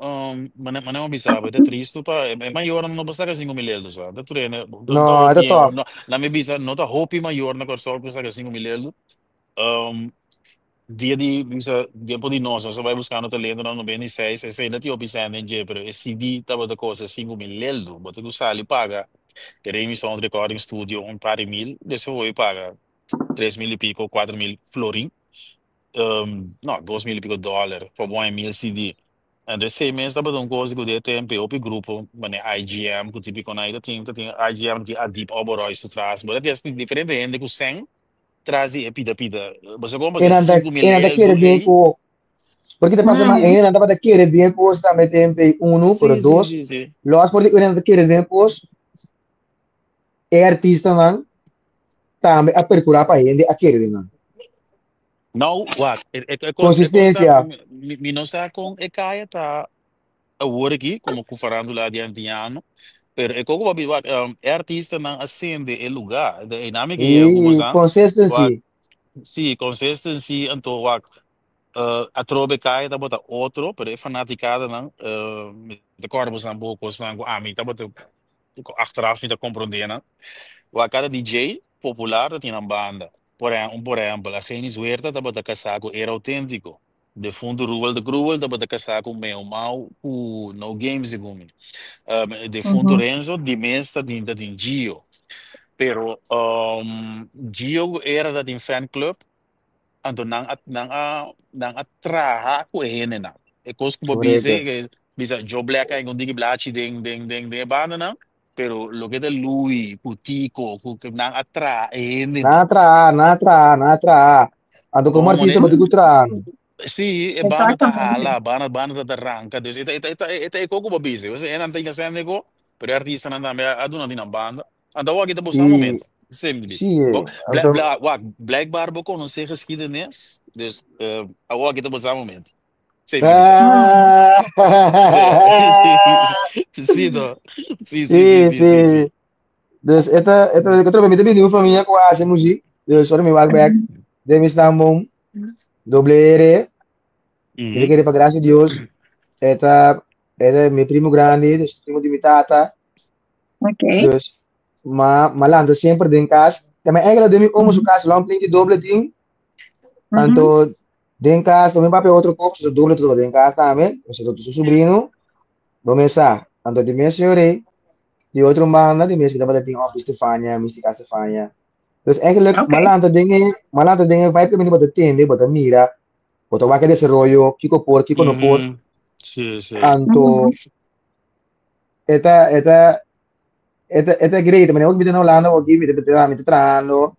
mane mane bo bisa bo e ta tristu pa e mayornan no por saka 5000 eldo sa ta tur hende no No ta e ta hopi tof. no nan mi bisa no ta hopi mayor na Kòrsou ku saka 5000 eldo. Dia di bisa tempo di nos, nos a bai buskando talento na 96, esei no tin hopi sèn den dje, pero e CD tabata kosta 5000 leldo, bo tin ku sali paga e Remy Sound Recording Studio un par di mil, despues bo bai paga 3000 y pico, 4000 florin, no, 2000 y pico dòler pa bo haña 1000 CD. Anto esei mes tabata un kos ku den e tempu e hopi grupo manera IGM ku tipiko nan ta tin IGM tin Adib Oberoi su tras bo ta tin asina diferente hende ku sèn tras di e pida pida. Bo sa kon E pasobra nan ta, 5000 e nan ta eldu kere den ei. ku, porque ta pasa ma Mhm. e nan tabata kere den kos tambe tempu ei unu, pero Sí, sí, dos, sí, sí. los for di e nan ta kere den kos, e artistanan tambe a percura pa hende a kere den nan. Nou, wak, e kos ta, Consistencia. mi no sa kon e kaya ta awor aki, komo ku farándula di antiano, pero e koko papi, wak, e artistanan a sende e lugá, e nami ke yega ku I bosan, wak, consistency. sí, consistency, anto wak, atrobe kaya tabata otro, pero e fanaticadanan, mi ta kòrda bosan bo kosnan ku ami tabata, ku achteraf mi ta komprondé nan. Wak kada DJ popular ta tin nan banda. Por ehèmpel, Argenis Huerta tabata kasá ku Era Auténtico. Defuntu Ruel de Cruel tabata kasá ku Meo Mau ku No Games segun mi. Defuntu Renzo di mes ta tin Gio. Pero Gio ku Era ta tin fan club, anto nan a traha ku e hendenan. E kos ku bo bisa, bisa Joe Black a un diki blachi den e bandanan, pero loke ta Louis, ku Tico, ku nan a traha e Nan a hendenan. traha, nan a traha, nan a traha. Anto komo Como artista bo tin ku traha. Sí, e banda ta hala, banda ta ranka. Dus e ta e koko bo bisa. Bo e nan ta ingasende ko, pero e artistanan tambe a duna di nan banda. Anto awor aki ta bosa I momento. Sempre sí, bisa. Bo anto wak, blijkbaar bo konosé geschiedenis, dus awor aki ta bosa momento. Sempre bisa. Sí, sí, to. Sí, sí, sí, Sí, sí, sí, sí. sí. Dus e ta otro mi ta bini un famia ku hasi muziek. Dus ora mi wak bek den mi stamboom, doble R, mi ta kere pa gracia di Dios, e ta mi primo grandi, dus primo di mi tata. Dus ma lanta semper den kas. Kami eigenlijk den mi omo su kas, long plink doble tin. Anto den kas, mi papia otro kop, so doble todo den kas tambe. So su sobrino, bo mes sa. Anto di mes señor di otro banda, di mes ku tabata tin Opi Stefania, Mystica Stefania. Dus eigenlijk, ma lanta den e vibe ku mi bo ta tende, bo ta mira, bo ta wak e desaroyo, kiko por, kiko no por. Sí, sí. Anto, e ta great. Maar ook mi ta na Hulanda aki, mi ta trahando.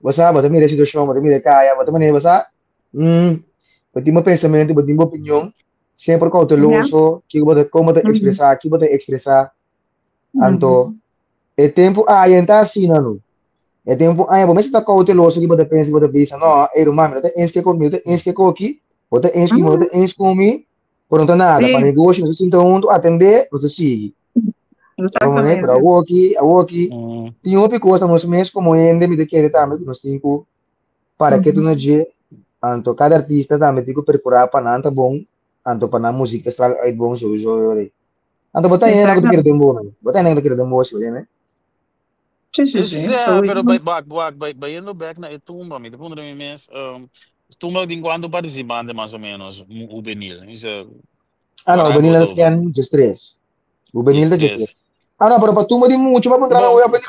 Bo sa, bo ta mira e situashon, bo ta mira e kaya, bo ta manera, bo sa, bo tin bo pensamentu, bo tin bo opinion, semper kouteloso, kiko bo ta, kon bo ta ekspresá, ki bo ta ekspresá. Anto, e tempu aya ta asina no. E tempu aya bo mester ta kouteloso ki bo ta pensa, bo ta bisa, no, ey ruman, mi no ta eens ke mi no ta eens ke koki, bo ta eens ku mi, bo no ta eens ku mi, pero no ta nada. Pa negoshi nos ta sinta huntu, atendé, nos ta sigui. Pero awor aki, tin hopi kos nos mes komo hende mi ta kere tambe ku nos tin ku para ketu na dje, anto kada artista tambe tin ku perkurá pa nan ta bon, anto pa nan muzik ta straal uit bon sowieso yori. Anto bo ta hende ku ta kere den bo, man. Bo ta hende ku ta kere den bo, si bo tende. Sí, Sí, pero sowieso. bai wak, wak, bai bayendo back na e tumba, mi ta puntra mi mes, tumba din kuantu partisipante mas o menos, juvenil? Isa, Ah, no, waar juvenil hebben we na het over? scan 13. Juvenil ta 13. 13. Ah, no, pero pa tumba di mucho, pa puntra na Bom, oya pa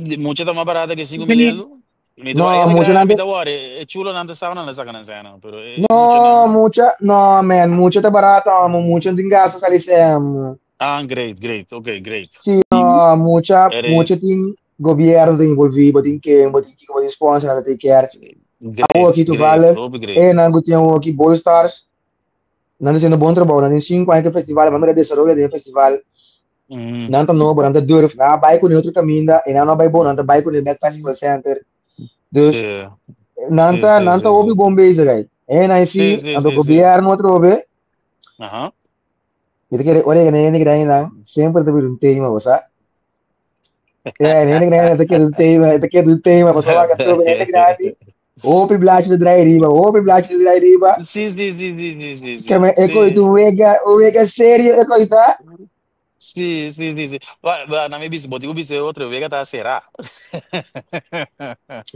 di mucha ta mas barata ke 5000 Juvenil. euro. Mi ta No, eigenlijk mucha mi nan ta worry, e chulo nan ta sabe nan ta saca nan cena, pero e mucha No, nan mucha, no, man, mucha ta barata, amo, mucha tin gasto sali sem. Ah, great, great. Okay, great. Sí, no, mucha, Ere mucha tin gobierno tin envolví, bo tin ken, bo tin kiko, bo tin sponsor, nan ta take care. Awor Great, aki great, toevallig, hopi e great. nan ku tin awor aki Boy Stars, nan ta haciendo bon trabou, nan tin 5 aña ku festival, nan mira desaroyo den festival, nan ta nobo, nan ta durf, nan a bai ku otro caminda, e nan no bai bon, nan ta bai ku back festival center. Dus, nan ta, nan ta hopi bon bezig, ay. E nan si, anto gobierno atrobe, mi ta kere ora e hende grandi nan, semper ta bira un tema, bo sa? E hende grandi ta kere un tema, ta kere un tema, pasobra wak atrobe hende grandi, hopi blachi ta draai riba, hopi blachi ta draai riba. Sí. Ke me e koi tu wega, un wega serio e koi ta. Sí. Ba, ba, na mi bisa, bo tipo bisa otro, wega ta será.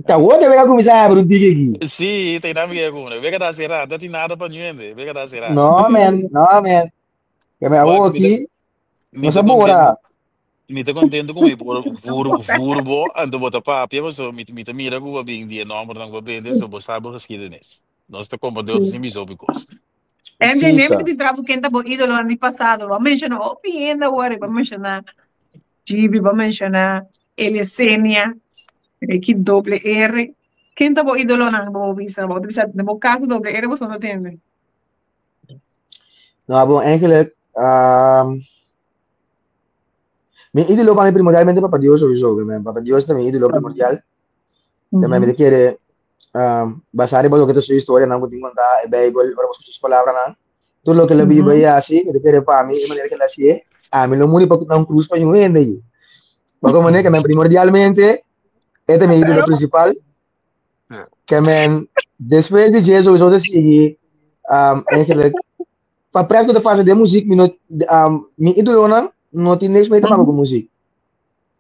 Ta awor ke wega kuminsá abri un tiki aki. Sí, te na mi que como, wega ta será, no tin nada pa niende, wega ta será. No, man, no, man. Ke me Wak, awor mi ta aki, mi nos ta a bora. contento, mi ta contento ku mi por voer bo, anto bo ta papia, so mi ta mira ku bo bin di e nomber nan ku bo bende, so bo sabe geschiedenis. Nos ta komprende otro sin bisa hopi kos. MJ, Si nem sa. te pintra bo ken ta bo ídolo di pasado. Bo menciona hopi hende awor, bo menciona Gibi, bo menciona Elisenia, ki doble R. Ken ta bo ídolonan bo bisa? Bo bisa, den bo caso doble R bo no tende. Nou, bon, eigenlijk, mi ídolo pa mi primordialmente Papa Dios sowieso. Ke men Papa Dios ta mi ídolo primordial. Ke men mi ta kere basá riba loke ta su historianan ku tin kontá e Beibel, ora bo skucha su palabranan, tur loke el a biba i hasi, mi ta kere pa mi e manera ku el a hasié, ami lo muri pa na un krus pa un hende yu. Pa kon manera ke men primordialmente e ta mi ídolo prinsipal. Ke men despues di dje sowieso ta sigui eigenlijk pa pret ku ta pasa den muzik mi no mi ídolonan no tin niks mee te maka ku muzik.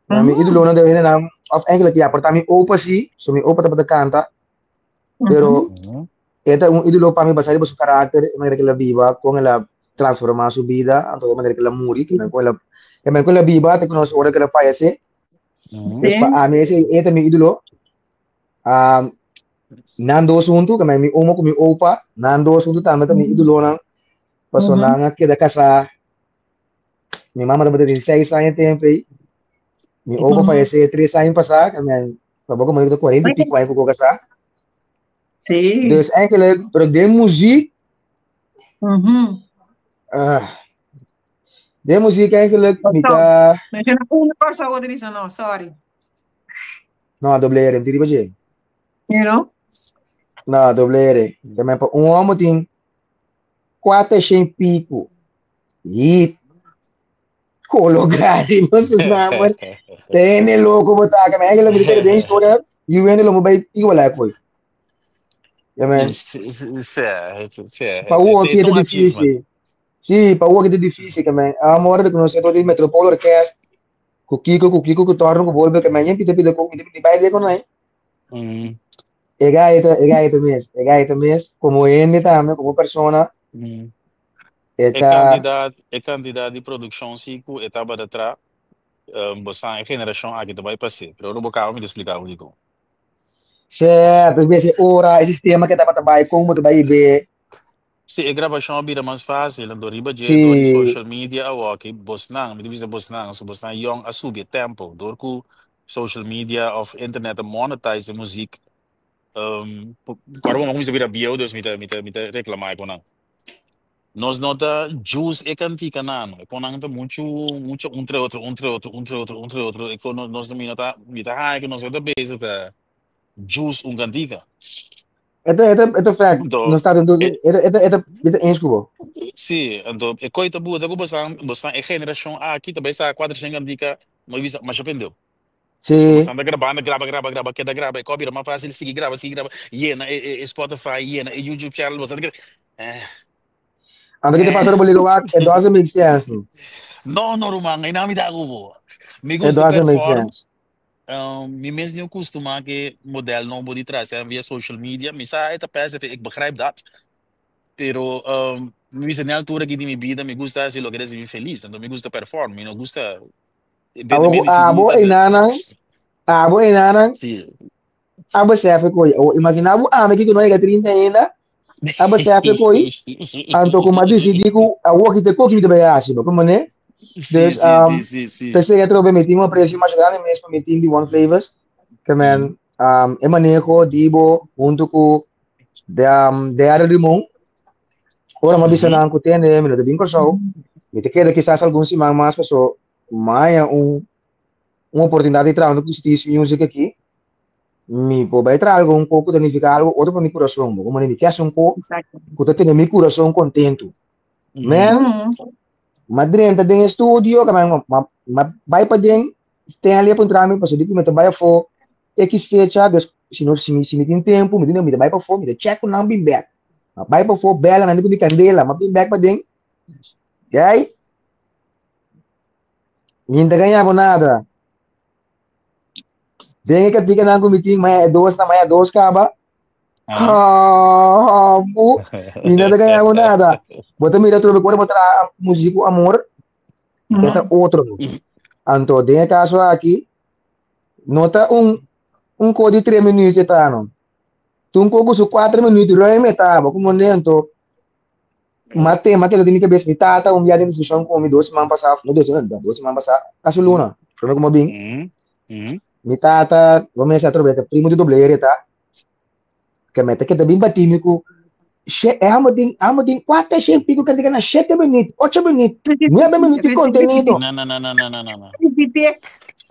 Maar mi ídolonan ta hendenan of eigenlijk ya por ta mi opa si, so mi opa tabata kanta, pero e ta un ídolo pa mi basá riba su karakter, e manera ku el a biba, kon el a transformá su bida, anto e manera ku el a muri, ke men kon el a ke men kon el a biba te ku nos ora ku el a fayesé. Dus pa ami esei e ta mi ídolo. Nan dos huntu, ke men mi omo ku mi opa, nan dos huntu tambe ta mi ídolonan, pasobra nan a keda kasá. Mi mama tabata tin 6 aña tempo ei. Mi opa fallecé 3 aña pasá, ke men tampoco mi ta 40 y pico aña ku kasá. Sí. Dus eigenlijk, pero den muziek, den muziek eigenlijk, mi ta... Menciona una cosa o bisa no, sorry. No, doble R, mi riba dje. You know? No, doble R. Ke men pa un homo tin 400 pico. Hit. Colocar riba su nomber. Tene loco bo ta, ke men eigenlijk mi ta den historia, yu hende lo mo bay igual koy. Ke men, pa wo Het ki is ta un achievement. difícil. Sí, pa wo ki ta difícil, ke men. Amor de conocer todo di Metropole Orkest, ku Kiko, ku Kiko, ku Torno, ku Volbe, ke men yen pita pita ku, mi ta bay de kon ay. E gai ta mes, e gai ta mes, como hende tambe, como persona, e E ta, kantidat, e kantidat di produkshon sí ku e tabata tra, bo sa e generashon aki ta bai pas'é. Pero ora bo kaba mi ta splika bo dikon. Certo, ik e ora, e sistema ke tabata bai, kon bo ta bai be. Sí, e grabashon a bira mas fásil, anto riba dje dor di Sí, social media awoki, bosnan, mi ta bisa bosnan, so bosnan yòn a subi e tempo dor ku social media òf internet a monetize e muzik. Ku ora bo kuminsá bira bieu, dus mi ta mi ta mi ta reklamá e konan. Nos no ta jus e kantika nan, e konan ta muchu muchu un tre otro, un tre otro, un tre otro, un tre otro, e kon nos mi no ta mi ta haña ku nos no ta bezig ta jus un kantika. e ta, e ta fact, Anto nos ta dentro, e e ta, e ta, e ta, mi ta eens ku bo. sí, anto e koi ta buta ku bosan bosan e generashon aki ta bai sa 400 kantika, mi bisa masha pendeu. So Sí, bosan ta grabando, graba, graba, graba, keda graba, e koi bira mas fácil, sigui graba, sigui graba, yena e e e Spotify, yena e YouTube channel, bosan ta eh anto ki ta pasa eh. riba liga wak, it doesn't make sense. No. No, no, ruman, ei nan mi ta ku bo. Mi It gusta doesn't make perform, sense. mi mes ni kustumá ku model nobo di tras via social media. Mi sa e ta pèsè, ik begrijp dat. Pero mi bisa na altura aki di mi bida mi gusta hasi loke ta hasi mi felis. Anto mi gusta perform, mi no gusta bende Abo, mi CD abo ta de enanan, abo enanan, Sí. a besef koi. O imagina bo ami ki ku no yega 30 ainda, a besef koi, anto ku m'a disidí ku awor ki te koki mi ta bai hasi, bo komo ne? Sí, Dus, sí, sí, sí, sí. p'esei atrobe mi tin un aprecio masha grandi mes pa mi team di One Flavors, ke men e maneho di bo huntu ku de, Derde Limon. Ora m'a bisa nan ku tende mi no ta bin Kòrsou, mi ta keda kisas algun siman mas paso m'a haña un un oportunidat di traha huntu ku Steve's Music aki. Mi por bai traha algu un ko ku ta nifiká algu otro pa mi kurason. Bo komo mi ke hasi un ko ku ta tene mi kurason kontentu. Men, m'a drenta den e studio, ka men m'a bai paden, Stanley a puntra mi pasobra di ku mi ta bai afó X fecha, dus si no si mi si mi tin tempu mi di no mi ta bai pafó, mi ta check ku nan bin bèk. M'a bai pafó, bèla nan di ku mi kandela, m'a bin bèk paden, guy, mi no ta gaña bo nada. Den e katikanan ku mi tin, maya e dos na maya dos kaba. Hambu, mi no ta gaña bo nada. Bo ta mira trobe ku ora bo traha muzik ku amor, e ta otro. Anto den e kaso aki, no ta un un ko di 3 minuut e ta no. Ta un ko ku su 4 minuut ruim e ta, bo ku mone anto. Mate, mate lo di mi cabeza, mi tata un dia den discusión con mi 2 siman pasá, no dos, no, 2 siman pasá, casi luna, prome como bin. Mi tata, bo mesa atrobe, primo di doble ta, que mete que bin batimi ku she, amo din 400 pico que na 7 minuut, 8 minuut, 9 minuut di contenido. No, no, no, no, no, no, no, no.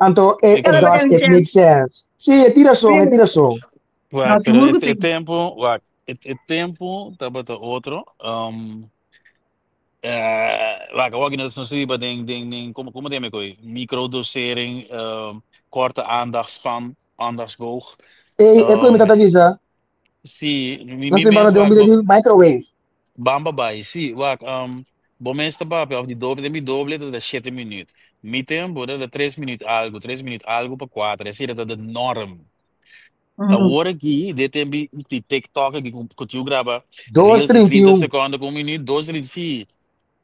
Anto, it does, it makes sense. Sí, e tin rason, e tin rason. Wak, pero e tempo, wak, e tempo tabata otro. Wak, wak, nos nos riba den como den me microdosering, korte aandachtspan, aandachtsboog. Ei, e ku mi tata bisa. Sí, mi Nos mi tin mes de un wak, video di microwave. Bamba bai, sí, wak, bo mes ta papia, of di doble, den mi doble ta 7 minuut. Mi tempo ta 3 minuut algo, 3 minuut algo pa 4, esei ta de norm. Awor aki, de tempo di TikTok aki ku tiu graba 2 reels di 30 31. seconde ku 1 minuut, 2 30, sí.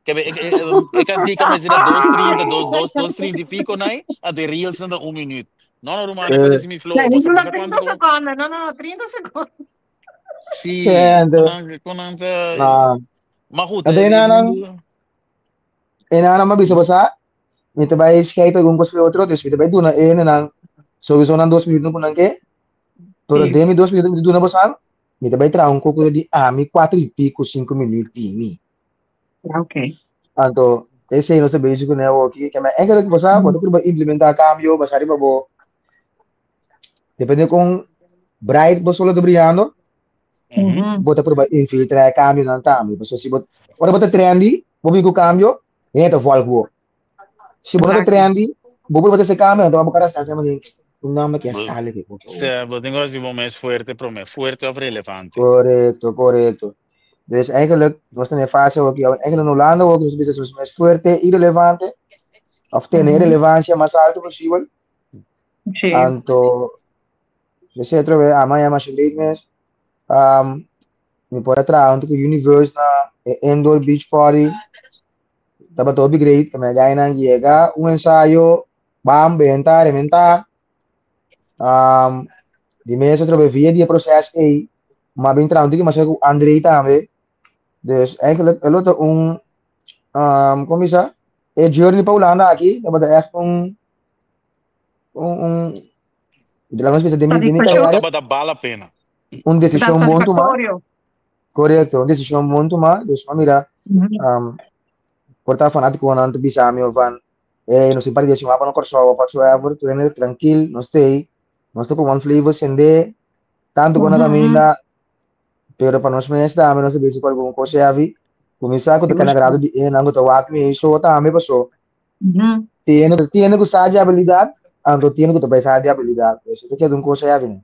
Kebe, e kantika mes era 2 30, 2 2 2 30 y pico nai, a de reels na 1 minuut. No, no, ruman, e mi flow, No, basta no, basta 30 cuanto ku seconde, no, no, no, 30 seconde. Sí, Sendo. konan ta Na. Maar goed, Ate e na nang, mundo e na nang mabisa basta, mi ta bai Skype algun kos otro, dus mi ta bai duna e nang, sowieso nang 2 minuut ku nang ke, pero den mi 2 minuut mi duna bosan, mi ta bai traha un koko di ami 4 y pico, 5 minuut di mi. Anto, esei nos ta bezig ku ne aki, ke men eigenlijk bosa, bo ta prueba implementar cambio, basa riba bo, depende con bright bo solo ta brillando, bo ta prueba infiltrar cambio nan tambe. Paso si bo, ora bo ta trendy, bo bin ku cambio, hende ta volg bo. Si bo no ta trendy, bo prueba ese cambio, anto bo cara sta sa mané, un nomber que sale que porque. Se, bo tengo así bo mes fuerte, prome, fuerte of relevante. Correcto, correcto. Dus eigenlijk, nos ta den fase ook, eigenlijk in Hulanda ook, nos business mas fuerte y relevante, of tener relevancia mas alto posibel. Anto, dus otra vez, ama mas great mes. Mi por a traha hunto ku Universe na e indoor beach party. Tabata hopi great, que me gainan llega un ensayo, bam, benta, rementa. Di mes otra vez via die proces ei, maar ben traha hunto mas ku André tambe. Dus eigenlijk, el otro un, kon bisa? E journey pa Hulanda aki, tabata echt un, laat me bisa, di mi Satisfacción. carera, Tabata bala pena. Un Ta desishon bon tuma, satisfactorio. Correcto, un desishon bon tuma, dus maar mira, por ta fanátiko nan te bisa mi van, nos tin par di siman pa no Kòrsou of whatsoever, tur hende trankil, nos stay, nos ta ku One Flavor sende, tantu ku na kaminda, pero pa nos mes tambe nos ta bezig ku algun kos heavy, kuminsá ku ta kana grado di e nan ku ta wak mi so tambe paso tiene ku sa di habilidat, anto tiene ku ta bai sa di habilidat, dus ta keda un kos heavy, no?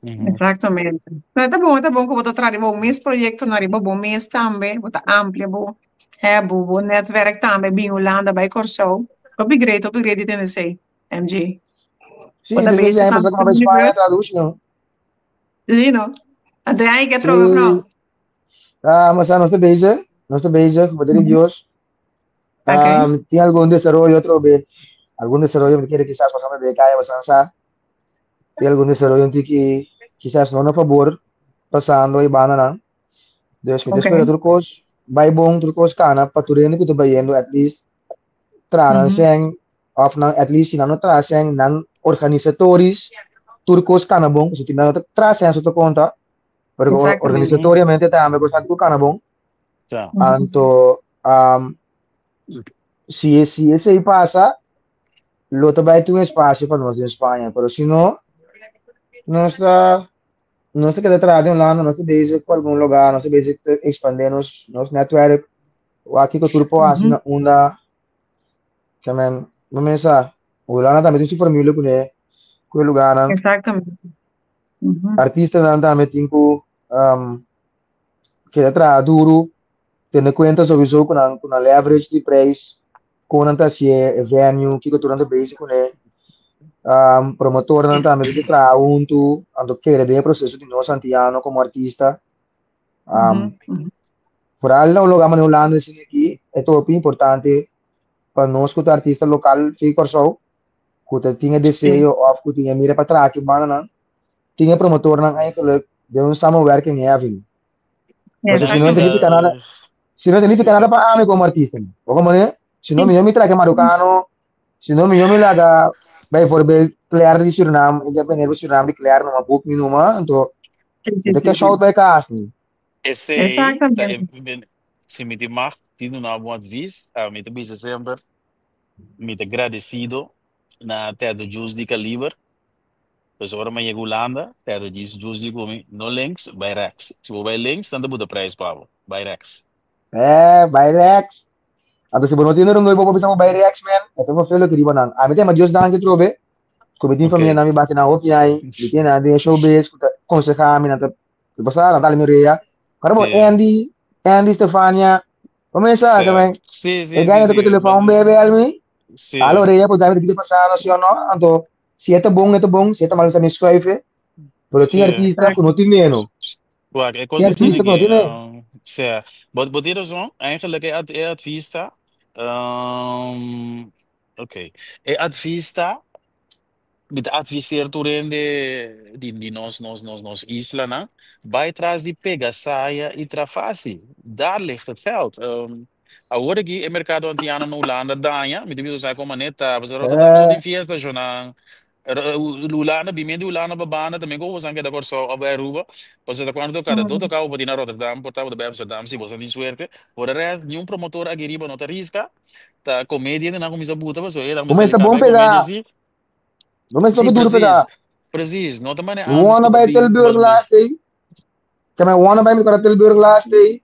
Exactamente. No, ta bon ku bo ta traha bo mes proyekto na riba bo mes tambe, bo ta amplia bo, hè, bo netwerk tambe bin Hulanda bai Kòrsou. Hopi great, hopi great di tende esei, MJ. Sí, Bo ta después bezig di tambe pasá ku ku bai Spaña Universe. traduce, no? Sí, no? Anto ai ke trobe of no? Sí. Ah, mas nos ta bezig, nos ta bezig, poder di Dios. Tin algun desaroyo otro be, algun desaroyo mi kere kisas pasando de kaya basan sa. Tin algun desaroyo tiki kisas no na favor pasando e banda nan. Dus mi ta spera tur kos bai bon, tur kos kana pa tur hende ku ta bayendo at least traha nan sèn of nan at least si nan no traha sèn nan organisatorisch tur kos kana bon. So tin nan no ta traha sèn so ta konta, pero organisatoriamente tambe kos nan ku kana bon. Anto si esei pasa, lo ta bai tin un espacio pa nos den Spaña, pero si no, nos ta keda traha den Hulanda, nos ta bezig ku algun lugar, nos ta bezig ta expande nos netwerk, wak kiko tur por hasi na unda, ke men, no men sa, Hulanda tambe tin su formule kuné, ku e lugarnan. Artistanan tambe tin ku keda traha duru, tene kuenta sowieso ku nan leverage di prijs, kon nan ta hasié, e venue, kiko tur nan ta bezig kuné. Promotornan tambe tin ku traha huntu, anto kere den e proseso di nos antiano komo artista. Vooral na un lugar manera Hulanda asina aki, e ta hopi importante pa nos ku ta artista lokal fi Kòrsou, ku ta tin e deseo òf ku tin e mira pa traha aki bandanan, tin e promotornan eigenlijk den un samenwerking heavy. Pasobra si no, no significa nada. Si no, ta nada pa ami komo artista. O komo ne? Si no, mi mi trake Marokano, si no, mi mi laga bijvoorbeeld Claire di Suriname, ik heb een Suriname di Claire, no boek mi numa, anto, mi ta cash out bij kaas ni. Esei, Exactamente. Si mi ti mag, ti duna un advies, mi ta bisa semper, mi ta agradesido na Ted Juice di Kaliber. Dus ora mi yega Hulanda, Ted Juice di ku mi, no links, bai rechts. Si bo bai links, dan ta buta prijs pa bo. Bai rechts. Bai rechts. Anto si bo no tin un bo bisa bai rechts, man. E ta veel que riba nan. A mi tema Dios danki trobe. Ku mi tin famia na mi bate na hopi ai, mi tin na den showbiz, ku ta konseha mi na ta pasa na tal mi rea. Pero bo Andy, Andy Stefania, começa que man. Si, E gana ku telefone bebe almi. Alo rea pues david kita pasando si o no. Anto si e ta bon, e ta bon, si e ta mal sa mi schuiven. Pero tin artista ku no tin meno. Wacht, ik Tin was dus artista ku no tin meno. Ja, wat die raison, eigenlijk e advies ta, oké, e advies ta, mi ta adviseer tur hende di nos isla, na, bai tras di Pegasaya i Trafasi. Daar ligt het geld. Awor aki e merkado antiano na Hulanda daña, mi ta bisa sa kon manera ta, pasobra Rotterdam so tin fiesta shonnan. Hulanda, bimé di Hulanda pa banda tambe ku boso a keda Kòrsou òf bai Aruba, pasobra ta kuando toka ta do toka bo por tin na Rotterdam, por ta bo ta bai Amsterdam si boso tin suerte. Por e rèst niun promotor aki riba no ta riska, ta komedia nan kuminsá buta pasobra e nan Bo mester mes ta ka bon bai komedia pegá. si. Bo mes Si, papia duro pegá. precies, precies. No ta manera Mi antes wanna ku ta bai bin Tilburg last day. Ke mi wanna bai mi kora Tilburg last day.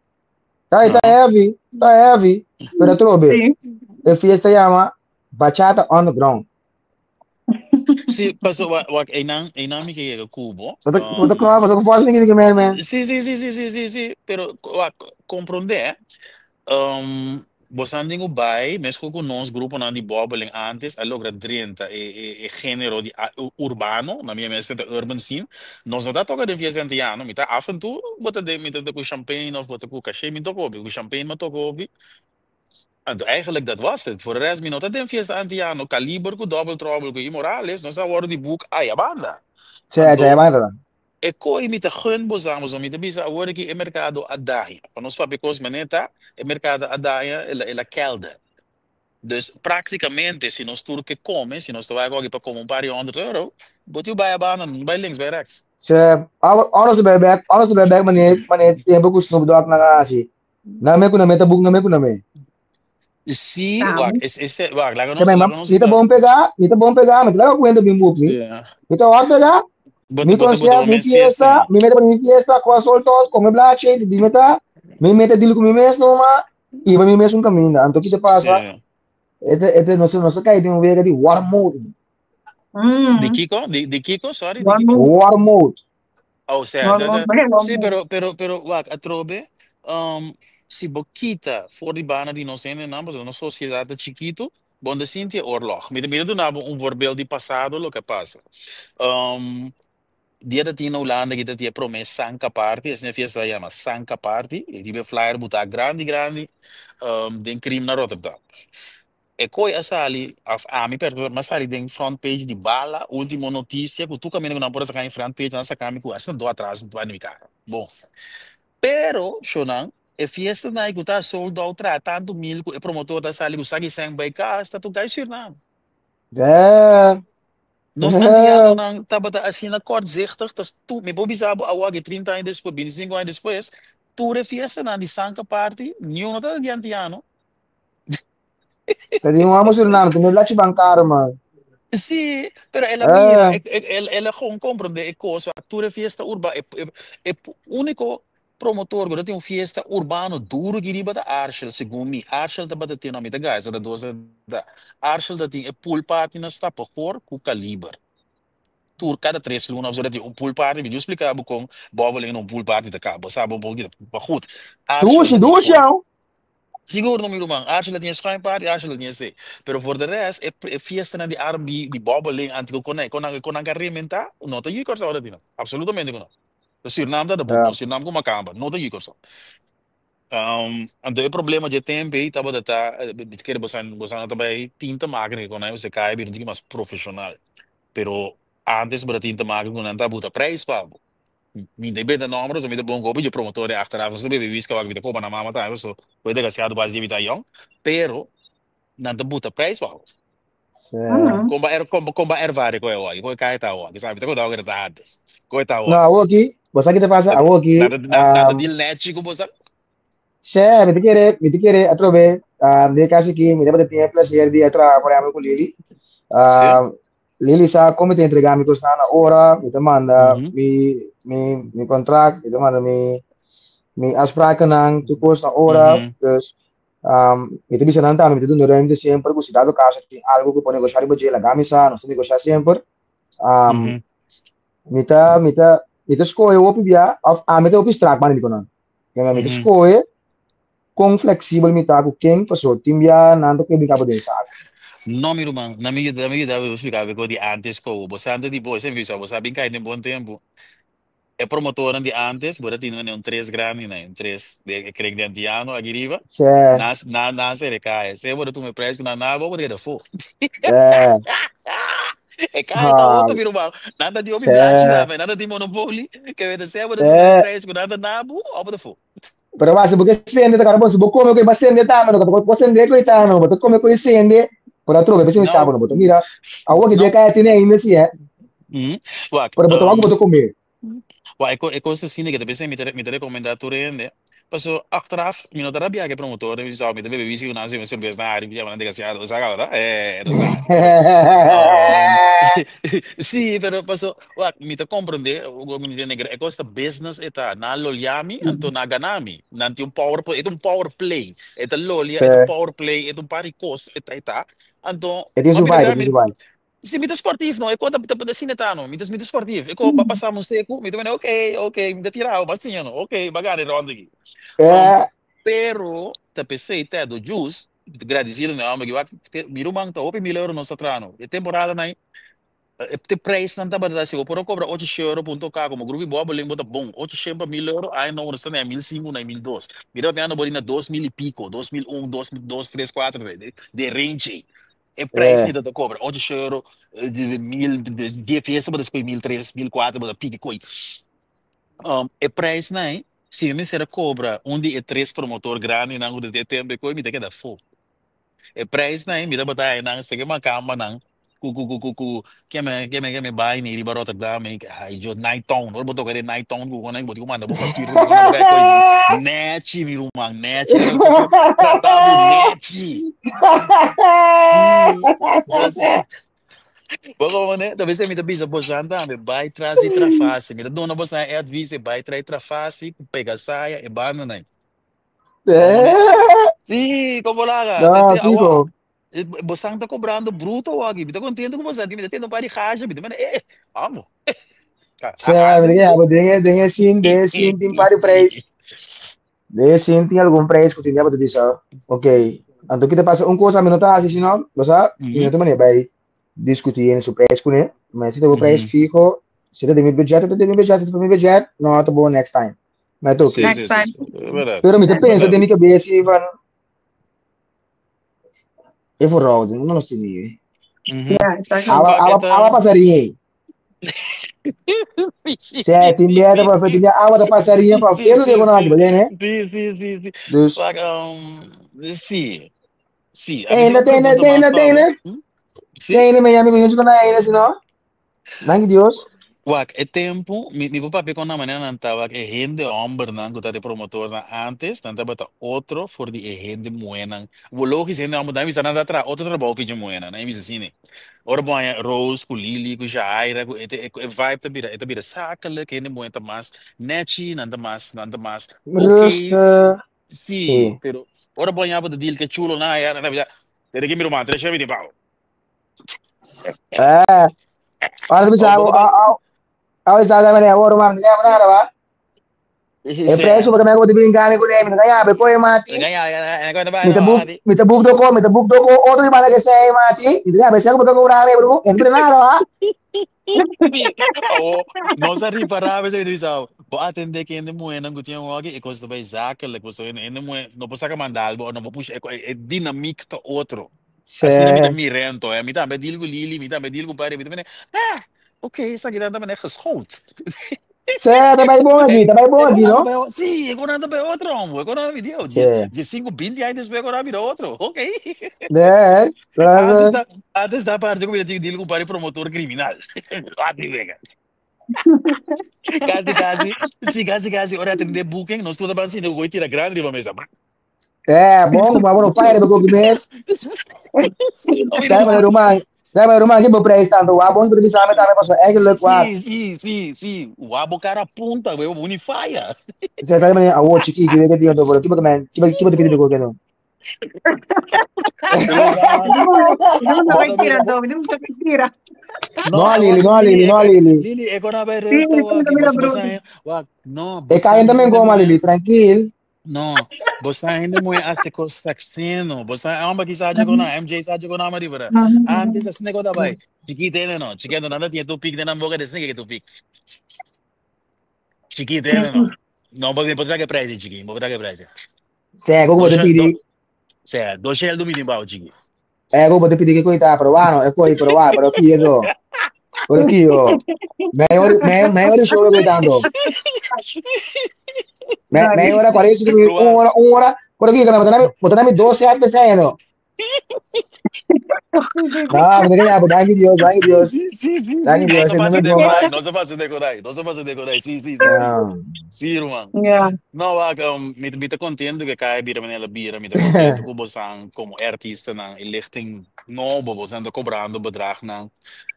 Ta ta heavy, ta heavy. Pero trobe. E fiesta llama Bachata on the Ground. Si, paso wak einan mi ke yega kubo. Bo ta bo ta bo ta volg mi ke men men. Si, pero wak komprondé. Bosan tin ku bai meskos ku nos gruponan di bobbeling antes a logra drenta e genero di urbano, na mi mester ta urban scene. Nos no ta toka den fiesta antiano, mi ta af en toe bo ta den mi ta ku champagne of bo ta ku caché mi toka hopi, ku champagne mi toka hopi. Anto eigenlijk dat was het. Voor de rest mi no ta den fiesta antiano, Kaliber ku Double Trouble ku Immorales nos a wòrdu di boek aya banda. Che, che, Anto banda. e koi mi ta gun bosan, boso mi ta bisa awor aki e merkado a daña. Pa nos papia kos manera ta, e merkado a daña, el a kelder. Dus praktikamente si nos tur ke kome, si nos ta bai aki pa kome un par di honderd euro, bo tin bai abanda, no bai links, bai rechts. Che, alles erbij back, alles erbij back, meneer, meneer, tempo ku Snoop Dogg na hasi. Na me ku na me ta boek na me ku na me. Si, Tambe. wak, es, wak, laga Che, nos, mi, laga nos mi ta bon pega, mi ta bon pega, mi ta laga cuenta bin boek mi. Mi ta hot pega, mi Bo ta concert, mi mes fiesta. fiesta, mi mete pa mi fiesta, kwa sol tot, come blache, di mi ta, mi mete deal ku mi mes numa, i pa mi mes un caminda. Anto ki te pasa? Ete no se cae den un wega di war mode. Di Kiko? Di Kiko? Sorry, di War Kiko? mode. War mode. Oh, sea, War sea, mode. sea. War Sí, mode. pero, wak, atrobe, si bo kita for di banda di nos hendenan, pasobra nos sosiedat ta chikitu, bo no ta sinti e oorlog. Mi ta duna bo un voorbeeld di pasado loke a pasa. Dia ta tin na Hulanda ki ta tin e prome Sanka Party, esei e fiesta ta yama Sanka Party, i riba e flyer buta grandi grandi den Krim na Rotterdam. E koi a sali, of ami perdon, m'a sali den front page di Bala, Ultimo Noticia, ku tur kaminda ku nan por a saka mi front page, nan a saka mi ku asina do atras banda di mi kara. Bon. Pero, shownan, e fiestanan ei ku ta sold out traha tantu mil ku e promotor ta sali ku saki sèn bai kas, ta tur gai Sürnam. Nos antianonan tabata asina kortzichtig, ta stu, mi por bisa bo awor aki 30 aña despues, 25 aña despues, tur e fiestanan di Sanka Party, niun no tabata di antiano. Ta di un amo Suriname, tu me blachi bancaro, man. Sí, pero el a mira, el a gewoon comprende e cos, wak tur e fiesta urba, e unico promotor cu ta tin un fiesta urbano duro aki riba ta Arshel, segun mi. Arshel tabata tin, no mi ta gaya, esaki ta dos ta, Arshel ta tin e pool party na Stappegoor cu Kaliber. Tur cada 3 luna of zo ta tin un pool party, mi dios splica bo con bobbeling na un pool party ta caba, bo sa bo un poquito, maar goed, Arshel Dushi, ta tin e dushi, pool. au. Sigur no mi ruman, Arshel a tin e schuin party, Arshel a tin esei. Pero voor de rest, e fiestanan di R&B, di bobbeling, anti ku konai, kon nan kon nan ka rementá, no ta yu Kòrsou ta tin nan. Absolutamente ku no. Ta Surinam ta ta buk nos, Surinam ku makamba, no ta yu Kòrsou. Anto e problema dje tempu ei tabata ta, mi ta kere bosan bosan no ta bai tin te maken ku konai, boso kai a bira un tiki mas profeshonal. Pero antes bo ta tin te maken ku nan ta buta prijs pa bo. Mi ta benta nomber, so mi ta bon hopi dje promotor de achteraf, so bebe whisky wak mi ta kopa na mama tambe, so koe desgraciado bas di mi ta yong, pero nan ta buta prijs wou. Sí. Komba er komba komba ervare koe awor, koe kai ta awor, sabi ta konta awor ta antes. Koe ta No, awor. awor aki, bo sa ki ta pasa? Awor aki, Nan ta nan ta deal nechi ku bo sa. Sí, mi ta kere atrobe, den e caso aki, mi tabata tin e placer di a traha, por ehempel, cu Lily. Sí. Lily sa con mi ta entrega mi cosnan na ora, mi ta manda mi contract, mi ta manda mi afsprakennan, tur cos na ora. Dus, mi ta bisa nan tambe, mi ta duna ruimte semper, cu si dado caso tin algo cu por negosha riba dje, laga mi sa, nos ta negosha semper. Mi ta scoge hopi bia, of ami ta hopi strak banda di cu nan. Mi ta scoge kon fleksibel mi ta ku ken, paso tin bia nan ta kue bin kaba den saku. No, mi ruman, na mi yuda, na mi yuda bo splika bo di antes kobo. Bo sa antes di bo, esei mi bisa bo sa bin kai den bon tempu. E promotornan di antes, bo ta tene manera un tres grandi nan, un tres de e kren di antiano aki riba. Sè. Nan nan nan sere kai. Se bo ta tuma e prijs ku nan na bo, bo ta keda fo. Sè. E kai ta otro, mi ruman. Nan ta tin hopi blachi tambe, nan ta tin monopoly. Ke wete se bo ta tuma e prijs ku nan ta na bo, bo ta fo. Pero basta bo ke sende ta kara bo, si bo kome ku e ba sende tambe, no ka ta sende ku e ta no, bo ta kome ku e sende, por atrobe p'esei mi sa bo no, bo ta mira awor ki dje kaya tene ainda si eh, Wak, pero bo ta wak ku bo ta kome. Wak, e kos asina ke ta p'esei mi ta rekomendá tur hende, paso achteraf mi no ta rabia ku e promotor, mi sa mi ta bebe whisky ku nan, mi serbes na ari, mi yama nan desgraciado, bo sa kaba ta? Eh, no sa. Sí, pero paso Wak, mi ta comprende, e cos ta business e ta, nan a lolia mi, anto nan a gana mi. Nan tin un power play, e ta un power play. E ta lolia, e ta power play, e ta un par di cos e ta e ta. Anto, E tin m'a su bira vibe, e kla tin mi, su vibe. si mi ta sportief no, e cos ta ta asina e ta no, mi ta sportief. E cos ba pasa mi un secu, mi ta manda ok, ok, mi ta tira, bo a siña no, ok, bo a gana e ronda aki. Pero ta p'esei Ted Ojus, mi ta gradicido na e homber aki, wak, mi ruman ta hopi mil euro nos ta traha no, e temporada nan E te prijsnan tabata ta si bo por a cobra ocho shen euro pa un toca como Groovy Bobbeling bo ta bon ocho shen pa mil euro ay no bo ta na mil sinku na mil dos mi ta papiando bo di na 2000 y pico 2001 dos mil dos tres cuatro de de range ey e prijs ni ta ta cobra ocho shen euro mil die fiesta bo ta scoge mil tres mil cuatro bo ta piki coy e prijsnan ey si mi mester a cobra un di e tres promotor grandinan cu ta den e tempo ey coy mi ta keda afo. E prijsnan ei mi tabata haña nan seke makambanan ku ku ku ku ku keme keme keme bai ni riba Rotterdam ei ai Dios night town ora bo toka den night town ku konan bo tin ku manda bo factura ku bo kai koi nechi mi ruman nechi nan ta trata bo nechi si dus bo komo ne ta bes mi ta bisa bosan tambe bai tras di trafasi mi ta duna bosan e advies bai tras di trafasi ku pega saya e bandanan. Como ne? Sí, como laga. No, Te, te, awa, fijo. bosan ta cobrando bruto aki. Mi ta contento cu bosan. Mi ta tendo un par di gaasje. Mi ta manda, eh, vamos. Sí, Antes mira, pero den e sin tin par di prijs. Den e sin tin algun prijs ku tin dia pa bisa. Ok. Anto ki ta pasa? Un cosa mi no ta hasi sino, bo sa, mi no ta manera bai discuti en su prijs kuné. Ma si ta bo prijs fijo, si ta den mi budget, ta den mi budget, si ta pa mi budget, no ta bo next time. Maar het ook. Sí, Next sí, sí, time. sí. Es verdad. Pero mi ta Es pensa verdad. den mi cabeza y van, e verhouding, no nos tin Ja, exactly. Awa, Wak, awa, eta awa pasaria. Sí, sí, Se sí, tin sí, beta sí, pa sí. tin awa ta pasaria Sí, pa sí, pero sí, de con sí. aki, né? Sí, sí, sí, sí. Dus Wak, sí. Sí, a mi tin Eina, un tene, pregunta mas tene, pa bo. tene. Sí? Tene, me llamo con con aina, si no. Dank Dios. Wak, e tempu, mi por papia kon na manera nan ta wak e hende hòmbernan ku ta de promotornan ántes, nan tabata otro for di e hende muhénan. Bo lógis hende hòmber nan bisa nan ta traha otro trabou ku dje muhénan, nan bisa asina. Ora bo haña Rose ku Lily ku Jahaira ku e e vibe ta bira e ta bira sakelijk, hende muhé ta mas nèchi, nan ta mas nan ta mas oké. Rustig. Sí, Sí. pero ora bo haña bo ta deal ku e chulonan aya nan ta bisa, Desde ki mi ruman tres shebidi pao. Ahora te Oh, bisa, bo ta ah, ah, ah, sa manera, awor man, nga nada ba? E preso porque me ko brincar con ele, me ganha, be ko mati. Mi ta book, mi ta book doko, mi ta book doko, otro di banda que sei mati. Mi ta be sei ko cobrar me, bro. Entre nada ba. Sí. Oh, nos a ripará bes e bisa, bo atendé ku hende muhénan ku tin awor e kos ta bai zakelijk, pasobra hende muhé no por saka mandal bo, no por pusha, e dinamik ta otro. Asina mi ta Sí. mira anto, eh. Mi tambe deal ku Lili, mi tambe deal ku Barry, mi ta mene, ah, ok, esaki nan ta mene geschoold. Sê, ta bai bom aqui, ta bai bom aqui, no? Sí, e corona ta otro, hombre. E corona mi Dios. Sí. De 5, 20 años después, corona mira otro. Ok. É, Antes claro. da, antes da parte como eu tinha deal com o promotor criminal. Ati, venga. Casi, casi. Sí, casi, casi. Ora atender booking, nós tudo assim, eu vou tirar grande riba mesa. É, bom, mas bueno, fire do começo. Sí, no, Sabe, mira. Roman, sabe, Roman, que bo prijs tanto, wa bom, porque sabe também passou eigenlijk wa. Sí, sí, sí, sí. O cara punta, güey, unifaya. Você tá me awo chiki que que digo, pero que man, que que te pide que no. No, no, mentira, Domi, não é mentira. No, Lili, no, Lili, no, Lili. Lili, é quando vai Sí, resto, sí, wa, sí, mira, você bruto. wa, no, E você caem também ainda goma, não é. Lili, tranquilo. No, você ainda não é assim com saxeno. Você é uma que sabe com a MJ sabe com a Maria, Antes assim negócio vai. Chiquito não, chiquito nada tinha tu pique na boca desse que tu pique. Chiquito não. Não, pode botar que preço, chiquinho, botar que preço. Cego, vou te pedir. Cê, dois shell do mínimo, chiquinho. É, vou te pedir que coita, pero bueno, é coi, pero wa, pero aqui, do. Pero aqui, ó. Meia meia hora show coitando. Meia hora 45 minutos, uma hora. Por aqui, cara, botar na 12 anos pensando. No, no te creas, danke Dios, danke Dios. Sí, sí, sí. Danke Dios, No no me se pongas. No se pase decorar, no se pase decorar. Sí, sí, sí. Sí, hermano. Yeah. No, wa, mi te contento que cae bira manela bira, mi te contento que bosan como artista na lichting nobo, bosan cobrando bedrag na.